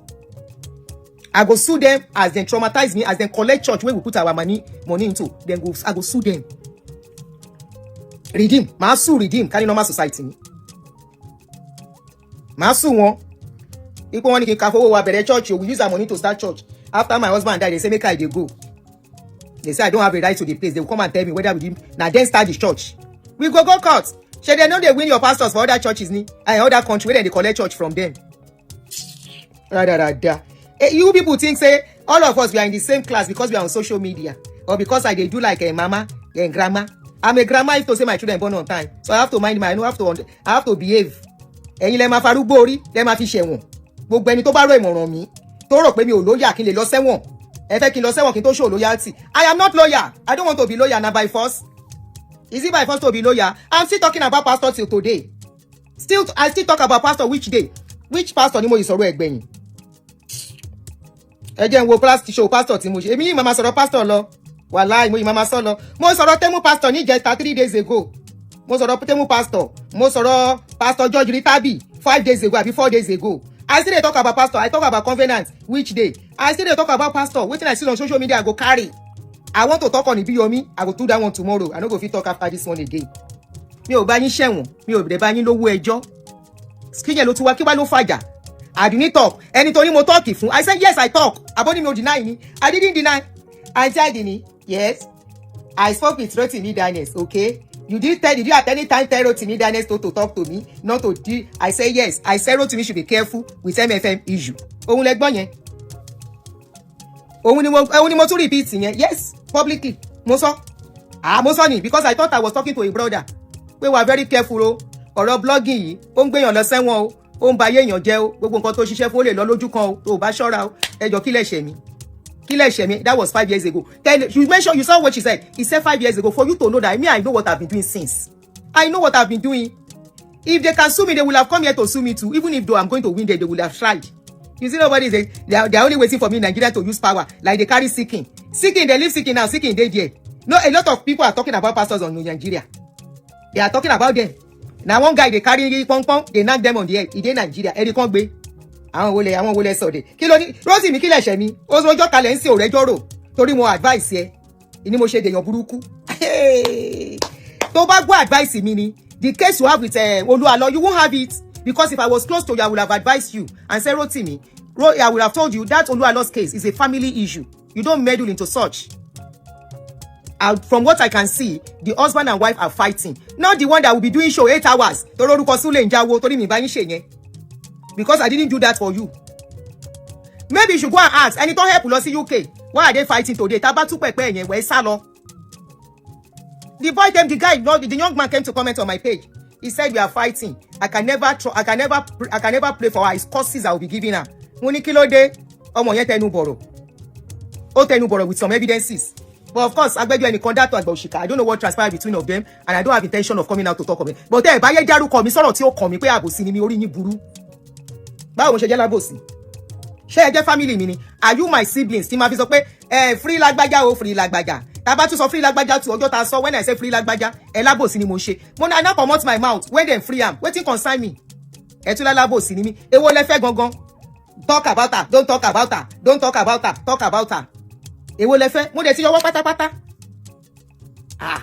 I go sue them as dem traumatize me, as dem collect church wey we put our money into. Dem go, I go sue them. Redeem, màá sue Redeem. Ká ní normal society ni, màá sue wọn. Ipò wọn ní kí n ka fowó wa bẹ̀rẹ̀ church o. We use our money to start church. After my husband die, they say make I dey go. They say I don't have a right to the place. They will come and tell me whether we did na then start the church. We go go court. Shey dem no dey win your pastors for other churches ni and other country wey dem dey collect church from them? Radarada. You people think say all of us, we are in the same class because we are on social media or because I dey do like a mama and grandma. I'm a grandma if to say my children born on time, so I have to mind my, I no have to, I have to behave. Ẹ̀yin lẹ máa farúgbó orí, lẹ máa fi ṣẹ̀wọ̀n. Gbogbo ẹni tó bá rò ìmọ̀ràn mi tó rò pé mi ò loyal, kí n lè lọ sẹ́wọ̀n, ẹ fẹ́ kí n lọ sẹ́wọ̀n kí n tó show loyalty. I am not loyal. I don't want to be loyal. Na by force? Is it by force to be loyal? I'm still talking about pastor till today. Still, I still talk about pastor. Which day, which pastor ni mo yìí sọ̀rọ̀ ẹ̀gbẹ̀yìn? Ẹ jẹ́ n wo show pastor tí mo ṣe. Èmi yìí máa sọ̀rọ̀ pastor lọ. Wàláì, mo yìí máa sọ lọ. Mo sọ̀rọ̀ Temu pastor níjẹta, 3 days ago. Mo sọ̀rọ̀ Temu pastor. Mo sọ̀rọ̀ Pastor George Ritabi 5 days ago àbí 4 days ago. I still dey talk about pastor. I talk about covenant. Which day? I still dey talk about pastor. Wetin I see on social media I go carry. I want to talk on Ibiyomi. I go do that one tomorrow. I no go fit talk after this one again. Mi ò bá yín ṣẹ̀wọ̀n, mi ò dẹ̀ bá yín lówó ẹjọ́. Kíyẹn ló ti wá, kí wá ló fàjà? Àdùnní talk. Ẹni tó ní mo talk fún, I said yes, I talk. Àbọ̀ ni mi ò deny ni? I didn't deny. Aunty Adini, yes, I spoke with Rotimi Daniels. Okay, You did tell, did you at any time tell Rotimi Daniels to talk to me, not to do? I say yes. I said Rotimi should be careful with MFM issue. Òun lẹ gbọ́ yẹn. Òun ni mo tún repeat yẹn. Yes, publicly. Mo sọ. Ah, mo sọ ni because I thought I was talking to a brother. Pé wà very careful o. Ọ̀rọ̀ blogging yìí, ó ń gbéyàn lọ sẹ́wọ̀n o. Ó ń ba ayé èèyàn jẹ́ o. Gbogbo nǹkan tó ṣiṣẹ́ fún ó lè lọ lójú kan o. Tó o bá ṣọ́ra o. Ẹ jọ̀ọ́, kí lẹ ṣẹ̀ mí? Kí lẹ ṣẹ̀ mí? That was 5 years ago. Tell you, mention, you saw what she said. He said 5 years ago, for you to know that me, I know what I've been doing since. I know what I've been doing. If they can sue me, they will have come here to sue me too. Even if though I'm going to win them, they will have tried. You see, nobody is they are only waiting for me in Nigeria to use power. Like they carry seeking. Seeking, they leave seeking now. Seeking, they there. No, a lot of people are talking about pastors on Nigeria. They are talking about them. Now one guy, they carry pong pong, they knock them on the head. He dey Nigeria. Ẹni kan gbé. Àwọn wo lẹ sọ̀dẹ̀? Kí ló ní? Rótìmí, kí lẹ ṣẹ̀ mi? Ó rojọ́ kalẹ̀ ń sí òrẹ́jọ́ rò torí wọn advice ẹ. Ìní mo ṣe dèèyàn burúkú. Tó bá gbọ́ advice mi ni, the case you have with Oluwalo, you won't have it, because if I was close to you, I would have advised you and say, Rotimi, I would have told you that Oluwalo's case is a family issue. You don't meddle into such. From what I can see, the husband and wife are fighting. Not the one that will be doing show 8 hours. Torí orúkọ Súlè ń jáwó torí mi bá yín ṣe yẹn. Because I didn't do that for you. Maybe you should go and ask ẹni tó help lọ sí UK. Why are they fighting today? Tá bá tú pẹ̀pẹ́ yẹn wẹ̀ sá lọ. The boy came, the guy, no, the young man came to comment on my page. He said we are fighting. I can never pray for her. It's curses I will be giving her. Mo ní kí ló dé? Ọmọ yẹn tẹnu bọ̀rọ̀. Ó tẹnu bọ̀rọ̀ with some evidences. But of course, agbẹjọ́ ẹnìkan dátọ̀ àgbà òṣìkà. I don't know what transpired between of them, and I don't have intention of coming out to talk of it. But ẹ bá yẹ dárúkọ mi sọ̀rọ̀ tí ó kàn mí pé àbòsí ni mi, orí yín burú. Báwo mo ṣe jẹ́ lábòsí? Ṣé ẹ jẹ́ family mi ni? Are you my siblings? Tí máa fi sọ pé ẹ free lágbájá o, free lágbájá. Tá a bá tún sọ free lágbájá tu ọjọ́ ta sọ, when I say free lágbájá, ẹ lábòsí ni mo ṣe. Mo ní I now comot my mouth when dem free am. Wetin concern me? Ẹ tún lálábòsí ni mí. Èwo lẹ fẹ́ gangan? Talk about her, don't talk about her, don't talk about her, talk about her. Èwo lẹ fẹ́? Mo dẹ̀ ti yọwọ́ pátápátá. Ah,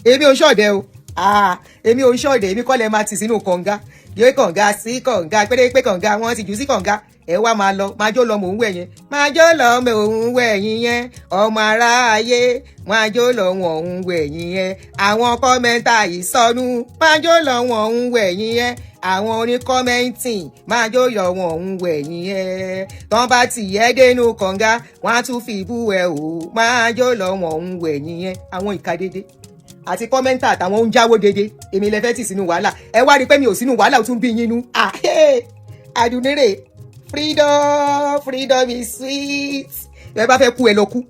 èmi ò ń ṣọ̀dẹ̀ o. Ah, èmi ò ń ṣọ̀dẹ̀. Èmi kọ́ lẹ máa tì sínú kànga, yóò kànga sí kànga pérépé kànga wọ́n ti jù sí kànga. Ẹ wá máa lọ máa jó lọ, mò ń wẹ̀ yẹn, máa jó lọ, mò ń wẹ̀ yín yẹn. Ọmọ aráyé máa jó lọ, wọ́n ń wẹ̀ yín yẹn. Àwọn commenter ìsọnù máa jó lọ, wọ́n ń wẹ̀ yín yẹn. Àwọn oní commenting máa jó lọ, wọ́n ń wẹ̀ yín yẹn. Tán bá ti yẹ dénú kànga, wọ́n á tún fi bú ẹ o. Máa jó lọ, wọ́n ń wẹ̀ yín yẹn. Àwọn ìka dédé àti commenter àtàwọn oúnjáwó dédé, èmi lẹ fẹ́ tì sínú wàhálà. Ẹ wá rí i pé mi ò sínú wàhálà, ó tún bí yín nú. Ah, Àdùnníre, freedom, freedom is sweet. Ẹ bá fẹ́ kú, ẹ lọ kú.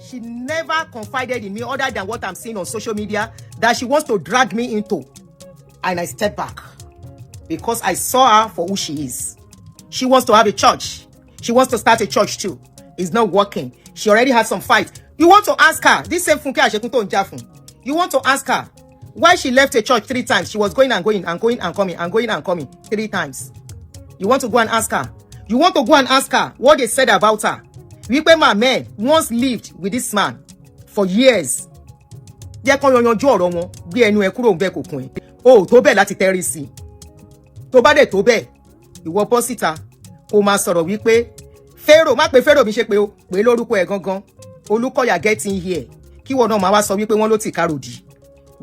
She never confided in me other than what I'm seeing on social media that she wants to drag me into, and I step back because I saw her for who she is. She wants to have a church. She wants to start a church too. It's not working. She already had some fight. You want to ask her, this same Funke Ashekun tó ń jà fún, you want to ask her why she left a church three times. She was going and going and going and coming and going and coming three times. You want to go and ask her. You want to go and ask her what they said about her. Wípé màmá ẹ̀ once lived with this man for years. Jẹ́ kán yanjú ọ̀rọ̀ wọn, gbé ẹnu ẹ kúrò ń bẹ́ẹ̀, kò kùn ẹ́. O ò tó bẹ́ẹ̀ láti tẹ́rí sí i. Tó bá dẹ̀ tó bẹ́ẹ̀, ìwọ bọ́ síta kó máa sọ̀rọ̀ wípé Pharaoh, má pe Pharaoh mi ṣe pé o pé lórúkọ ẹ̀ gangan, Olúkọ̀yà, get in here, kí wọn náà máa wá sọ wípé wọ́n ló ti káròdì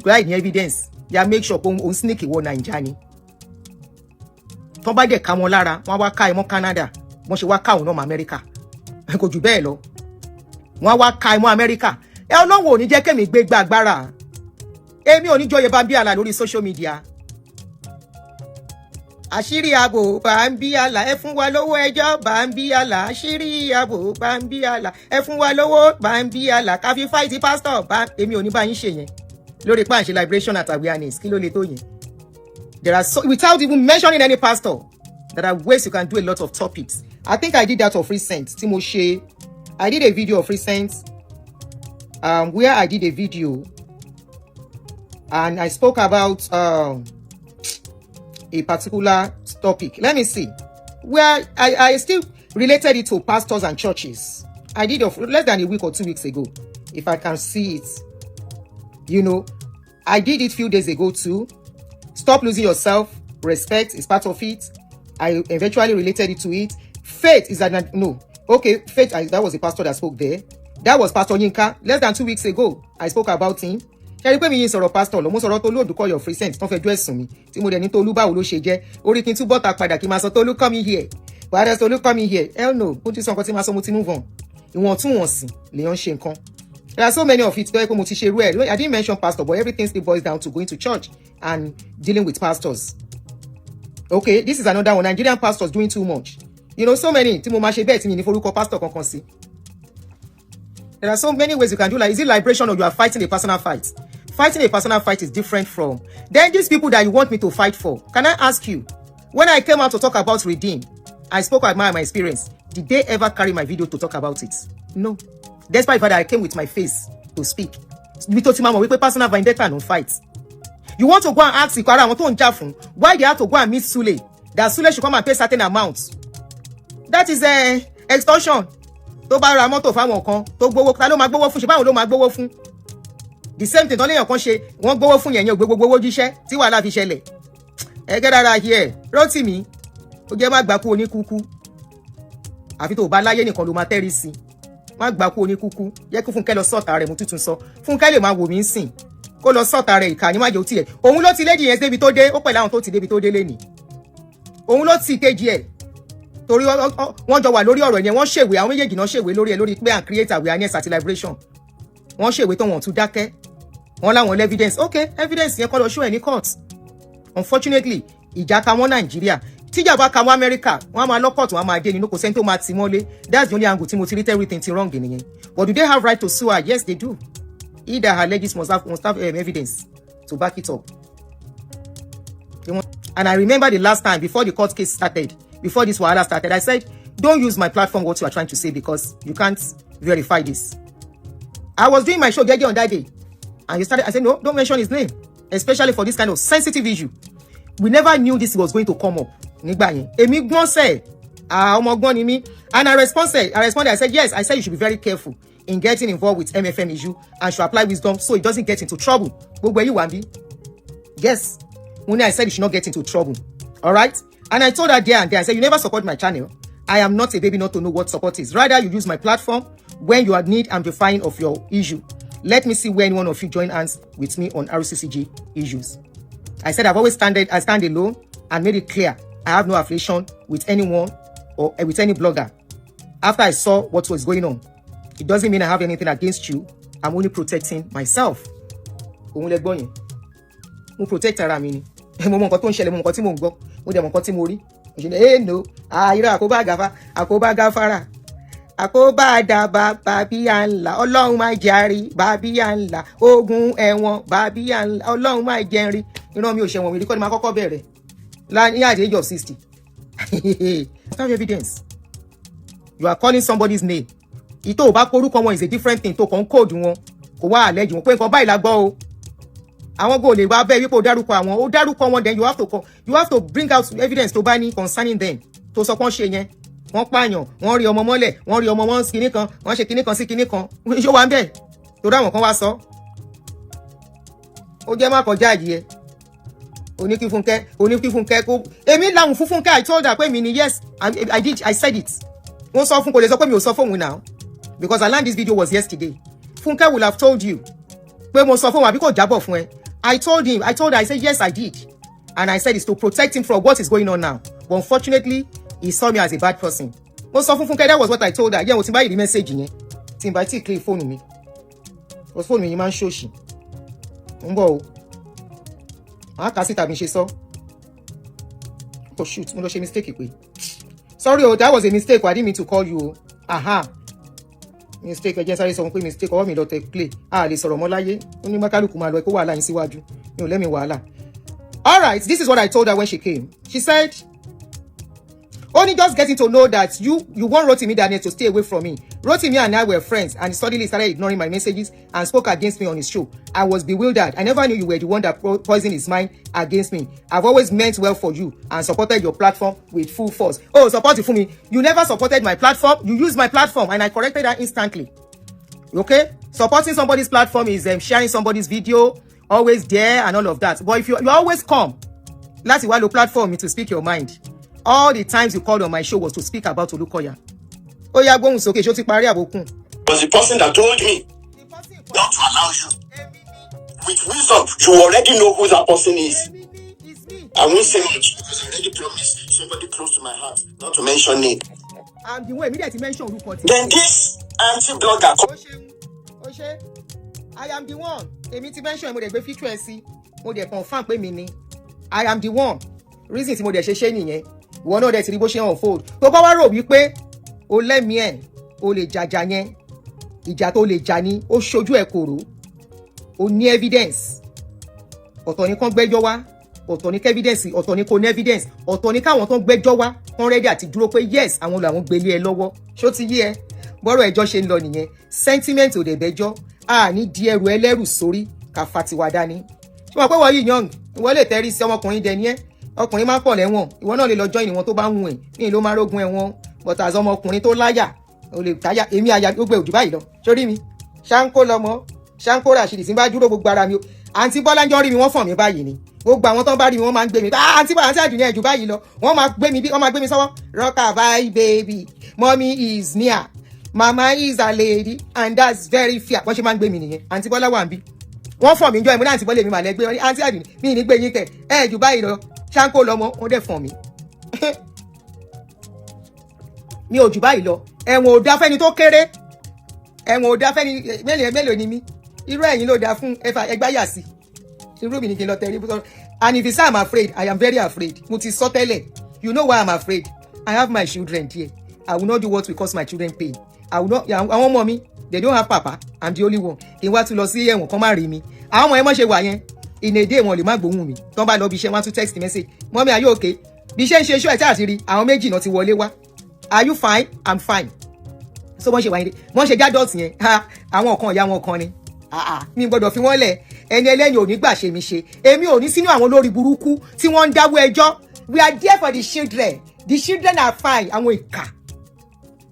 láì ní evidence. Ya make sure pé òun sneak wọ Naija ni. Tọ́ bá dẹ̀ ká wọn lára, wọ́n á wá ká ẹ mọ́ Canada, wọ́n ṣe wá ká òun náà mọ́ Amẹ́ríkà. Kò jù bẹ́ẹ̀ lọ, wọ́n á wá ká ẹ mọ́ Amẹ́ríkà. Ẹ Ọlọ́run ò ní jẹ́ kémi gbé gbá agbára. Èmi ò ní jọyè bá ń bí àlà lórí social media. Àṣírí ààbò bá ń bí àlà, ẹ fún wa lówó ẹjọ́ bá ń bí àlà. Àṣírí ààbò bá ń bí àlà, ẹ fún wa lówó bá ń bí àlà, ká fi fight pastor bá. Èmi ò ní bá yín ṣe yẹn lórí páàṣẹ liberation at awareness. Kí ló lè tó yẹn? There are so, without even mentioning any pastor, there are ways you can do a lot of topics. I think I did that of recent tí mo ṣe. I did a video of recent where I did a video and I spoke about a particular topic. Let me see. Where I still related it to pastors and churches. I did of less than a week or 2 weeks ago, if I can see it. I did it few days ago too. Stop losing yourself. Respect is part of it. I eventually related it to it. Faith is that no. Okay, faith, that was the pastor that spoke there. That was Pastor Yinka. Less than 2 weeks ago, I spoke about him. Ṣe rí i pé mi yín sọ̀rọ̀ pastor lọ, mo sọ̀rọ̀ Tolú Òdùkọ̀yọ̀ of recent tán fẹjọ́ ẹ̀sùn mi tí mo dẹ̀ ní Tolú, báwo ló ṣe jẹ́? Orí kí n túbọ̀ ta padà kí n máa sọ, "Tolú, come here." Wàhálà, "Tolú, come here." Hell no. Mo ti sọ nǹkan tí máa sọ, mo ti move on. Ìwọ̀ntúnwọ̀nsì lèèyàn ń ṣe nǹkan. There are so many of it tó yẹ pé mo ti ṣe irú ẹ̀. I didn't mention pastor, but everything still boils down to going to church and dealing with pastors. Okay, this is another one: Nigerian pastors doing too much. So many tí mo máa ṣe bẹ́ẹ̀ tí mi ní forúkọ pastor kankan sí. There are so many ways you can do. Like, is it liberation or you are fighting a personal fight? Fighting a personal fight is different from then these people that you want me to fight for. Can I ask you, when I came out to talk about Redeem, I spoke about my experience. Did they ever carry my video to talk about it? No. Despite the fact that I came with my face to speak. Ibi tó ti máa mọ̀ wípé personal vendetta no fight. You want to go and ask ìkọ́ ara àwọn tó ń jà fún why they have to go and meet Sule, that Sule should come and pay certain amounts. That is extortion. Tó bá ra mọ́tò fáwọn kan tó gbowó, ta ló máa gbowó fún? Ṣe báwọn ló máa gbowó fún? The same thing tó léèyàn kan ṣe, wọ́n gbowó fún yẹn, yẹn ò gbé gbogbo owó jíṣẹ́ tí wàhálà fi ṣẹlẹ̀. Ẹ gẹ́ dára here. Rótìmí, ó jẹ́ má gbà kú oníkúkú. Àfi tó o bá láyé nìkan ló máa tẹ́rí sí i. Má gbà kú oníkúkú. Jẹ́ kí Fúnkẹ́ lọ sọ̀tà rẹ̀. Mo tuntun sọ, Fúnkẹ́ lè máa wò mí ń sìn, kó lọ sọ̀tà rẹ̀. Ìkà ní má jẹ́ òtí ẹ̀. Òun ló ti lady yẹn débi tó dé. Ó pẹ̀lú àwọn tó ti débi tó dé lénìí. Òun ló ti kejì ẹ̀ torí wọ́n jọ wà lórí ọ̀rọ̀ yẹn. Wọ́n ṣèwé, àwọn méjèèjì náà ṣèwé lórí ẹ̀, lórí pé and create awareness àti liberation. Wọ́n ṣèwé tó wọ́n tún dákẹ́. Wọ́n láwọn evidence. Ok, evidence yẹn kọ́ lọ show ẹ̀ ní court. Unfortunately, ìjà ka wọ́n Nàìjíríà. Tíjà bá ka wọ́n Amẹ́ríkà, wọ́n á máa lọ court, wọ́n á máa dé nínú, kò sẹ́ni tó máa tì mọ́lé. That's the only angle tí mo ti rí everything ti wrong nìyẹn. But do they have right to sue her? Yes, they do. He that alleges must have evidence to back it up. And I remember the last time before the court case started, before this wahala started, I said, "Don't use my platform what you are trying to say, because you can't verify this." I was doing my show jẹ́jẹ́ on that day and you started. I said, "No, don't mention his name, especially for this kind of sensitive issue." We never knew this was going to come up nígbà yẹn. Èmi gbọ́n sẹ̀, ọmọ gbọ́n ni mí. And I responded, I said, "Yes." I said you should be very careful in getting involved with MFM issue and should apply wisdom so it doesn't get into trouble. Gbogbo ẹ̀yin wà ń bí. Yes, mo ní I said you should not get into trouble, all right? And I told her there and there, I said, "You never support my channel. I am not a baby not to know what support is. Rather, you use my platform when you are need amplifying of your issue. Let me see where any one of you join hands with me on RCCG issues." I said I stand alone and made it clear I have no affiliation with anyone or with any blogger. After I saw what was going on, it doesn't mean I have anything against you. I'm only protecting myself. Òun lẹ gbọ́ yẹn. Mo protect ara mi ni. Mo mọ nǹkan tó ń ṣẹlẹ̀, mo mọ nǹkan tí mò ń gbọ́, mo dẹ̀ mọ nǹkan tí mo rí. Mo ṣe ní ẹ no àìrọ̀ àkóbá gàfa, àkóbá gáfárà, àkóbá dàbà bàbíyà ńlá. Ọlọ́run máa jàre bàbíyà ńlá, ogun ẹ̀wọ̀n bàbíyà ńlá. Ọlọ́run máa jẹrin. Ìran mi ò ṣẹ̀wọ̀n mi rí, kọ́ ni máa kọ́kọ́ bẹ̀rẹ̀ ní at the age of 60. Have evidence. You are calling somebody's name. Ìtò ò bá porúkọ wọn is a different thing. Tó kàn ń code wọn, kò wá àlẹ́jì wọn pé nǹkan báyìí la gbọ́ o. Àwọn kò lè wá bẹ́ẹ̀ wípé o dárúkọ àwọn, o dárúkọ wọn. Then you have to bring out evidence tó bá ní concerning them, tó sọ pé wọ́n ṣe yẹn, wọ́n pààyàn, wọ́n rí ọmọ mọ́lẹ̀, wọ́n rí ọmọ wọn kinní kan, wọ́n ṣe kinní kan sí kinní kan. Ṣó wà ń bẹ̀ torí àwọn kan wá sọ. Ó jẹ́ má kọjá àyè ẹ. Oníkífúnkẹ́, oníkífúnkẹ́ kó èmi làwọn fún Fúnkẹ́. I told her pé mi ni. Yes, I did. I said it. Wọ́n sọ fún, kò lè sọ pé mi ò sọ fóun now, because I learned this video was yesterday. Fúnkẹ́ will have told you pé mo sọ fóun, àbí kò jábọ̀ fún ẹ? I told him, I told her, I said, yes, I did, and I said it's to protect him from what is going on now, but unfortunately, he saw me as a bad person. Mo sọ fún Fúnkẹ́. That was what I told her. Yẹn mo ti bá yìí rí message yẹn tí n bá tí clear fóònù mi, because fóònù mi yìí máa ń ṣòṣì. Ń bọ̀ o, màá kà á síta bí n ṣe sọ. Oh shoot, mo lọ ṣe mistake pé sorry o. That was a mistake. I didn't mean to call you o. Aha, mistake. Ẹ jẹ́ sáré sọ pé mistake, ọwọ́ mi lọ tẹ play. A lè sọ̀rọ̀ mọ́ láyé. Ó ní mọ́kálùkù máa lọ, kó wàhálà yín síwájú. Mi ò lẹ́mi wàhálà. All right, this is what I told her when she came. She said only just getting to know that you want Rotimi Daniel to stay away from me. Rotimi and I were friends, and he suddenly started ignoring my messages and spoke against me on his show. I was bewildered. I never knew you were the one that poisoned his mind against me. I've always meant well for you and supported your platform with full force. Oh, support it for me. You never supported my platform. You used my platform, and I corrected that instantly. Okay? Supporting somebody's platform is sharing somebody's video, always there and all of that. But if you always come, láti wá lo platform to speak your mind. All the times you called on my show was to speak about Olukoya. Ó yá, gbóhùn sókè. Ṣó ti parí àbókùn? Was the person that told me The person not to allow you. Èmi ni. With wisdom, you already know who that person is. Èmi ni, it's me. I won't say much because I already promised somebody close to my heart not to mention name. I'm the one. Èmi dẹ̀ ti mention orúkọ tí. Then this anti-blogger Ó ṣeun, ó ṣe. I am the one. Èmi ti mention, mo dẹ̀ gbé feature ẹ̀ sí, mo dẹ̀ confirm pé mi ni. I am the one. Reason tí mo dẹ̀ ṣe ṣe nìyẹn. Ìwọ náà dẹ̀ ti rí bó ṣe unfold. Tó bá wá rò wípé o lẹ́mìí ẹ̀, o lè jàjà yẹn, ìjà tó lè jà ní, ó ṣojú ẹ̀ kòrò, o ní evidence. Ọ̀tọ̀ ni kán gbẹ́jọ́ wá, ọ̀tọ̀ ní evidence, ọ̀tọ̀ ní kò ní evidence, ọ̀tọ̀ ní káwọn tó ń gbẹ́jọ́ wá kán ready àti dúró pé yes, àwọn làwọn gbélé ẹ lọ́wọ́. Ṣó ti yé ẹ? Bọ́rọ̀ ẹjọ́ ṣe ń lọ nìyẹn. Sentiment ò dẹ̀ bẹ́jọ́. A ní di ẹrù ẹlẹ́rù sórí ká fa tiwa dání. Ṣé wọn pé wọ́n yìí young, ìwọ lè tẹ́rí sí ọmọkùnrin dẹ̀ ní ẹ́. Ọkùnrin máa ń pọ̀ lẹ́wọ̀n. Ìwọ náà lè lọ join wọn tó bá ń wù ẹ́ ní ló máa rógun ẹ̀wọ̀n, but as ọmọkùnrin tó láyà, o lè táyà. Èmi àyà gbogbo ẹ̀ òjò báyìí lọ sórí mi. Ṣáńkó lọmọ ṣáńkó ràṣìdì tí n bá dúró, gbogbo ara mi o. Àǹtí Bọ́lá ń jọ rí mi, wọ́n fọ̀n mi báyìí ni. Gbogbo àwọn tó ń bá rí mi, wọ́n máa ń gbé mi. Ah, àǹtí Bọ́lá, àǹtí Àdùnní, ẹ̀jù báyìí lọ. Wọ́n máa gbé mi bí wọ́n máa gbé mi sọ́wọ́. Rock bye baby, mommy is near, mama is a lady and that's very fair. Wọ́n ṣe máa ń gbé mi nìyẹn. Àǹtí Bọ́lá wà ń bí, wọ́n fọ̀n mi jọ ìmúlẹ̀. Àǹtí Bọ́lá, èmi màlẹ́ gbé wọn ní. Àǹtí Àdùnní, mi ní gbé yín kẹ̀, ẹ̀jù báyìí lọ, ṣáńkó lọmọ. Wọ́n dẹ̀ fọ̀n mi. Mi ò jù báyìí lọ. Ẹ̀wọ̀n ò dá fẹ́ni tó kéré, ẹ̀wọ̀n ò dá fẹ́ni. Mélòó mélòó ni mí? Irú ẹ̀yin ló dáa fún ẹ̀fà ẹgbáyà sí. Irú mi ni kí n lọ tẹ̀rí. And if you say I'm afraid, I am very afraid. Mo ti sọ tẹ́lẹ̀. You know why I'm afraid? I have my children there. I will not do what will cause my children pain. I will not. Àwọn ọmọ mi, they don't have papa. I'm the only one. Kí n wá tún lọ sí ẹ̀wọ̀n kan má rí mi. Àwọn ọmọ ẹ mọ̀ ṣe wà yẹn, in a day, wọn lè má gbóhùn mi. Tán bá lọ bí iṣẹ́, wọn á tún text message: "Mommy, are you okay?" Bí iṣẹ́ ń ṣe iṣẹ́ ẹ̀ tí àti rí àwọn méjì náà ti wọlé wá: "Are you fine?" "I'm fine." So wọ́n ṣe wáyé, wọ́n ṣe jádọ́ọ̀tì yẹn. Àwọn kan ìyá wọn kan ni mi gbọ́dọ̀ fi wọ́n lẹ̀. Ẹni ẹlẹ́yin ò ní gbà ṣe mi ṣe. Èmi ò ní sínú àwọn olórí burúkú tí wọ́n ń dáwọ́ ẹjọ́. "We are there for the children, the children are fine." Àwọn ìkà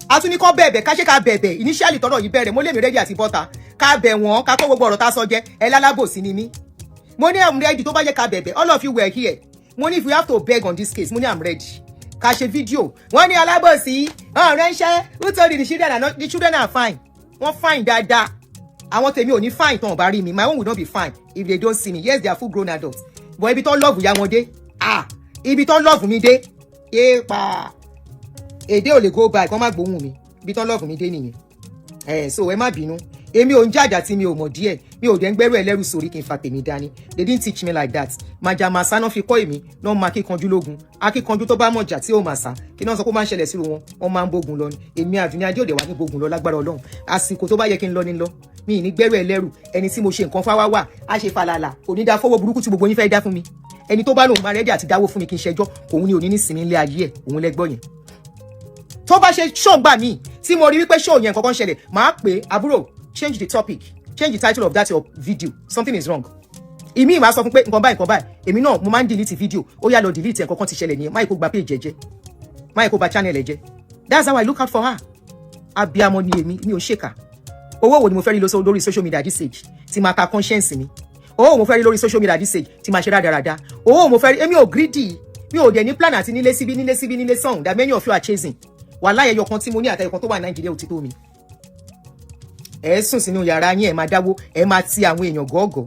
atúnikọ́ bẹ̀bẹ̀ ká ṣe ká bẹ̀bẹ̀. Initially, tọ́rọ̀ yìí bẹ̀rẹ̀, mo lè mi ready àti bọ́ta ká bẹ̀ wọ́n, ká kó gbogbo ọ̀rọ̀ tá a sọ jẹ́. Ẹ lálábòsí ni mí. Mo ní I'm ready tó bá yẹ ká bẹ̀bẹ̀. All of you were here. Mo ní if we have to beg on this case, mo ní I'm ready ká ṣe fídíò. Wọ́n ní alábòsí ọ̀rẹ́ ń ṣẹ́. Who told you the children are not? The children are fine. Wọ́n fine dáadáa. Àwọn tèmi ò ní fine tán ò bá rí mi. My own will not be fine if they don't see me. Yes, they are full grown adults, but ibi tó love ya wọn dé, ah, ibi tó love mi dé, èèpà èdè ò lè go by kọ́ má gbóhùn mi. Ibi tó love mi dé nìyẹn. Ẹ so ẹ má bínú, èmi ò ń jàjà tí mi ò mọ̀ díẹ̀. Mi ò dẹ̀ ń gbẹ́rù ẹlẹ́rù sórí kí n fa tèmi dání. They didn't teach me like that. Màjàmásá náà fi kọ́ èmi náà. Máa kíkanjú lógun. Akíkanjú tó bá mọ̀jà tí ò mà sá, kí náà sọ pé ó máa ń ṣẹlẹ̀ sí wọn? Wọ́n máa ń bógun lọ ni. Èmi Àdùnní Adé òde wà ní bógun lọ lágbára Ọlọ́run. Àsìkò tó bá yẹ kí n lọ ní lọ. Mi ì ní gbẹ́rù ẹlẹ́rù. Ẹni tí mo ṣe nǹkan fáwá wà á ṣe falàlà, kò ní dá fọwọ́ burúkú tí gbogbo yín fẹ́ dá fún mi. Ẹni tó bá lòun máa ready àti dáwó fún mi kí n ṣẹjọ́, òun ni òní ní sinmi ilé ayé ẹ̀. Òun lẹ́gbọ́ yẹn. Tó bá ṣe show gbà míì tí mo rí wípé show yẹn kankan ṣẹlẹ̀, màá pè é: "Àbúrò, change the topic, change the title of that your video, something is wrong." Ìmí ìmọ̀ sọ fún pé nǹkan báyìí, nǹkan báyìí. Èmi náà mo máa ń delete video. Ó yá, lọ delete ẹ̀, nǹkan kan ti ṣẹlẹ̀ nìyẹn. Máyì kó gba page ẹ̀ jẹ́, máyì kó ba channel ẹ̀ jẹ́. That's how I look out for her. Abiamọ ni èmi, mi ò ṣèkà. Owó wo ni mo fẹ́ rí lórí social media this age tí máa ka conscience mi? Owó wo mo fẹ́ rí lórí social media this age tí máa ṣe rádaràda? Owó wo mo fẹ́ rí? Èmi ò greedy. Mi ò dẹ̀ ní plan àti nílé síbí, nílé síbí, nílé sọ̀hún that many of you are chasing. Wàhálà ẹyọ kan tí mo ní àtẹyọ kan tó wà Nàìjíríà ò ti tó mi. Ẹ sùn sínú yàrá yín, ẹ máa dáwó, ẹ máa ti àwọn èèyàn gọ́ọ̀gọ́.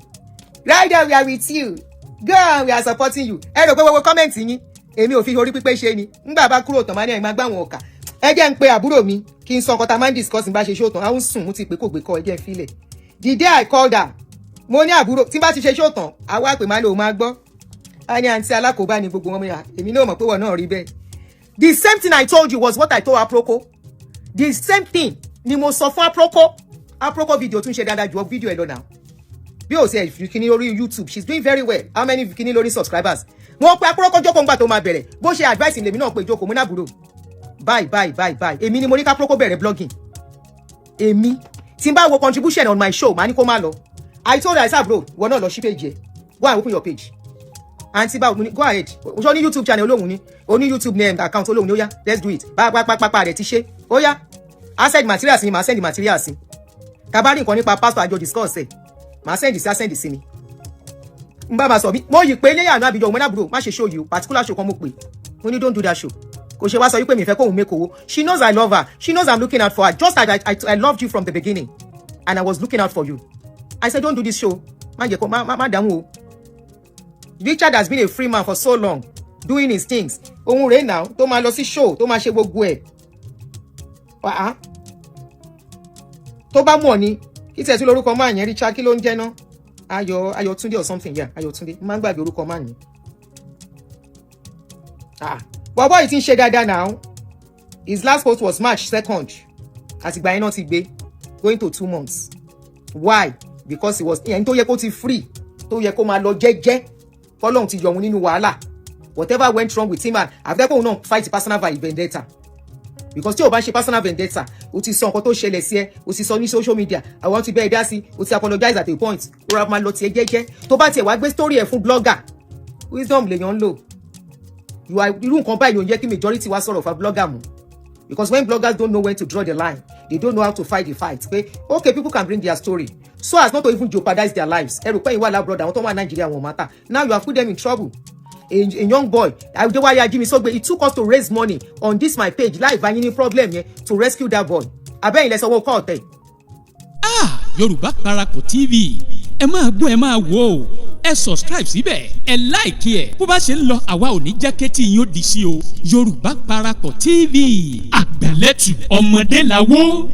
Right there, we are with you, go on, we are supporting you. Ẹ rò pé gbogbo comment yín, èmi ò fi orí pípé ṣe ni. Ńgbà bá kúrò tán, máa ní ẹ̀ máa gbá àwọn ọ̀kà. Ẹ jẹ́ ń pe àbúrò mi kí n sọ nǹkan tá a máa ń discuss bá ṣe ṣóòtàn. Àwọn sùn, mo ti pé kò gbé kọ́. Ẹ jẹ́ ń filẹ̀. The day I called her, mo ní àbúrò, tí n bá ti ṣe ṣóòtàn, àwa pè máa lò máa gbọ́. A ní àǹtí alákòóbá ni gbogbo wọn. Yà èmi náà mọ̀ pé wọ́n náà rí bẹ́ẹ̀. The same thing I told you was what I told Aproko. The same thing ni mo sọ fún Aproko. Aproko video tún ṣe dáadáa ju video ẹ lọ náà. Bí o ṣe kíní lórí YouTube, she's doing very well. How many kíní lórí subscribers? Wọ́n pe Aproko jókòó ńgbà tó máa bẹ̀rẹ̀. Bó ṣe advice lèmi náà pé jókòó. Mo náà búrò bye bye bye bye. Èmi ni mo ní ká Aproko bẹ̀rẹ̀ blogging. Èmi tí n bá wo contribution on my show, màá ní kó má lọ. I told her, I said, "Bro, ìwọ náà lọ sí page ẹ. Go and open your page." Àǹtí báwo? Mo ní go ahead. O ní YouTube channel olóhùn ni, o ní YouTube name account olóhùn ni. Ó yá, let's do it. Pápápápá rẹ̀ ti ṣe. Ó yá, á send materials mi, màá send materials sí. Tá bá rí nǹkan nípa pastor, àjọ discuss ẹ̀, màá send sí, á send sí mi. N bá ma sọ mi mo yìí pé léyà àná àbíjọ òun náà. Bro, má ṣe show yìí o. Particular show kan mo pè, mo ní don't do that show. Kò ṣe wá sọ wípé mi fẹ́ kóun make owó. She knows I love her. She knows I'm looking out for her, just like I loved you from the beginning and I was looking out for you. I said, "Don't do this show." Má jẹ́ kó má dáhùn o. Richard has been a free man for so long, doing his things. Òun rèé now tó máa lọ sí show, tó máa ṣe gbogbo ẹ̀. Wàá tó bá mọ̀ ni kí tiẹ̀ tún lórúkọ máa yẹn. Richard, kí ló ń jẹ́ ná? Ayọ̀, Ayọ̀túndé or something. Yeah, Ayọ̀túndé. Máa ń gbàgbé orúkọ máa yẹn. Ah, bọ̀bọ̀ yìí ti ń ṣe dáadáa now. His last post was March 2nd. Àtìgbà yẹn náà ti gbé, going to 2 months. Why? Because he was ẹni tó yẹ kó ti free, tó yẹ kó máa lọ jẹ́jẹ́, kọ́lọ́hún ti yọ òun nínú wàhálà. Whatever went wrong with him, and àfẹ́kọ̀ọ́ náà fight personal vendetta, because tí o bá ń ṣe personal vendetta, o ti sọ nǹkan tó ṣẹlẹ̀ sí ẹ, o ti sọ ní social media, àwọn ti bẹ́ẹ̀ dá sí, o ti apologize at a point, o ra máa lọ tiẹ̀ jẹ́jẹ́. Tó bá tiẹ̀ wá gbé story ẹ̀ fún blogger, wisdom lèèyàn ń lò. You are irú nǹkan báyìí ló ń jẹ́ kí majority wá sọ̀rọ̀ fa blogger mú, because when bloggers don't know when to draw the line, they don't know how to fight the fight pé okay, people can bring their story so as not to even jeopardize their lives. Ẹ rò pé ìwà l'abroad, àwọn tó wà Nàìjíríà wọn matter. Now you have put them in trouble. A young boy, Adewale Ajimisogbe, it took us to raise money on this my page láì bá yín ní problem yẹn to rescue that boy. Abẹ́yìn lẹ́sọ̀wọ́ kọ́ ọ̀tẹ̀. Ah, Yorùbá Parapọ̀ TV, ẹ máa gbọ́, ẹ máa wò ó. Ẹ subscribe síbẹ̀, ẹ like ẹ̀. Bó bá ṣe ń lọ, àwa ò ní jẹ́ kétí yín ó di sí o. Yorùbá Parapọ̀ TV, àgbàlẹ́tù ọmọdé làwọ̀.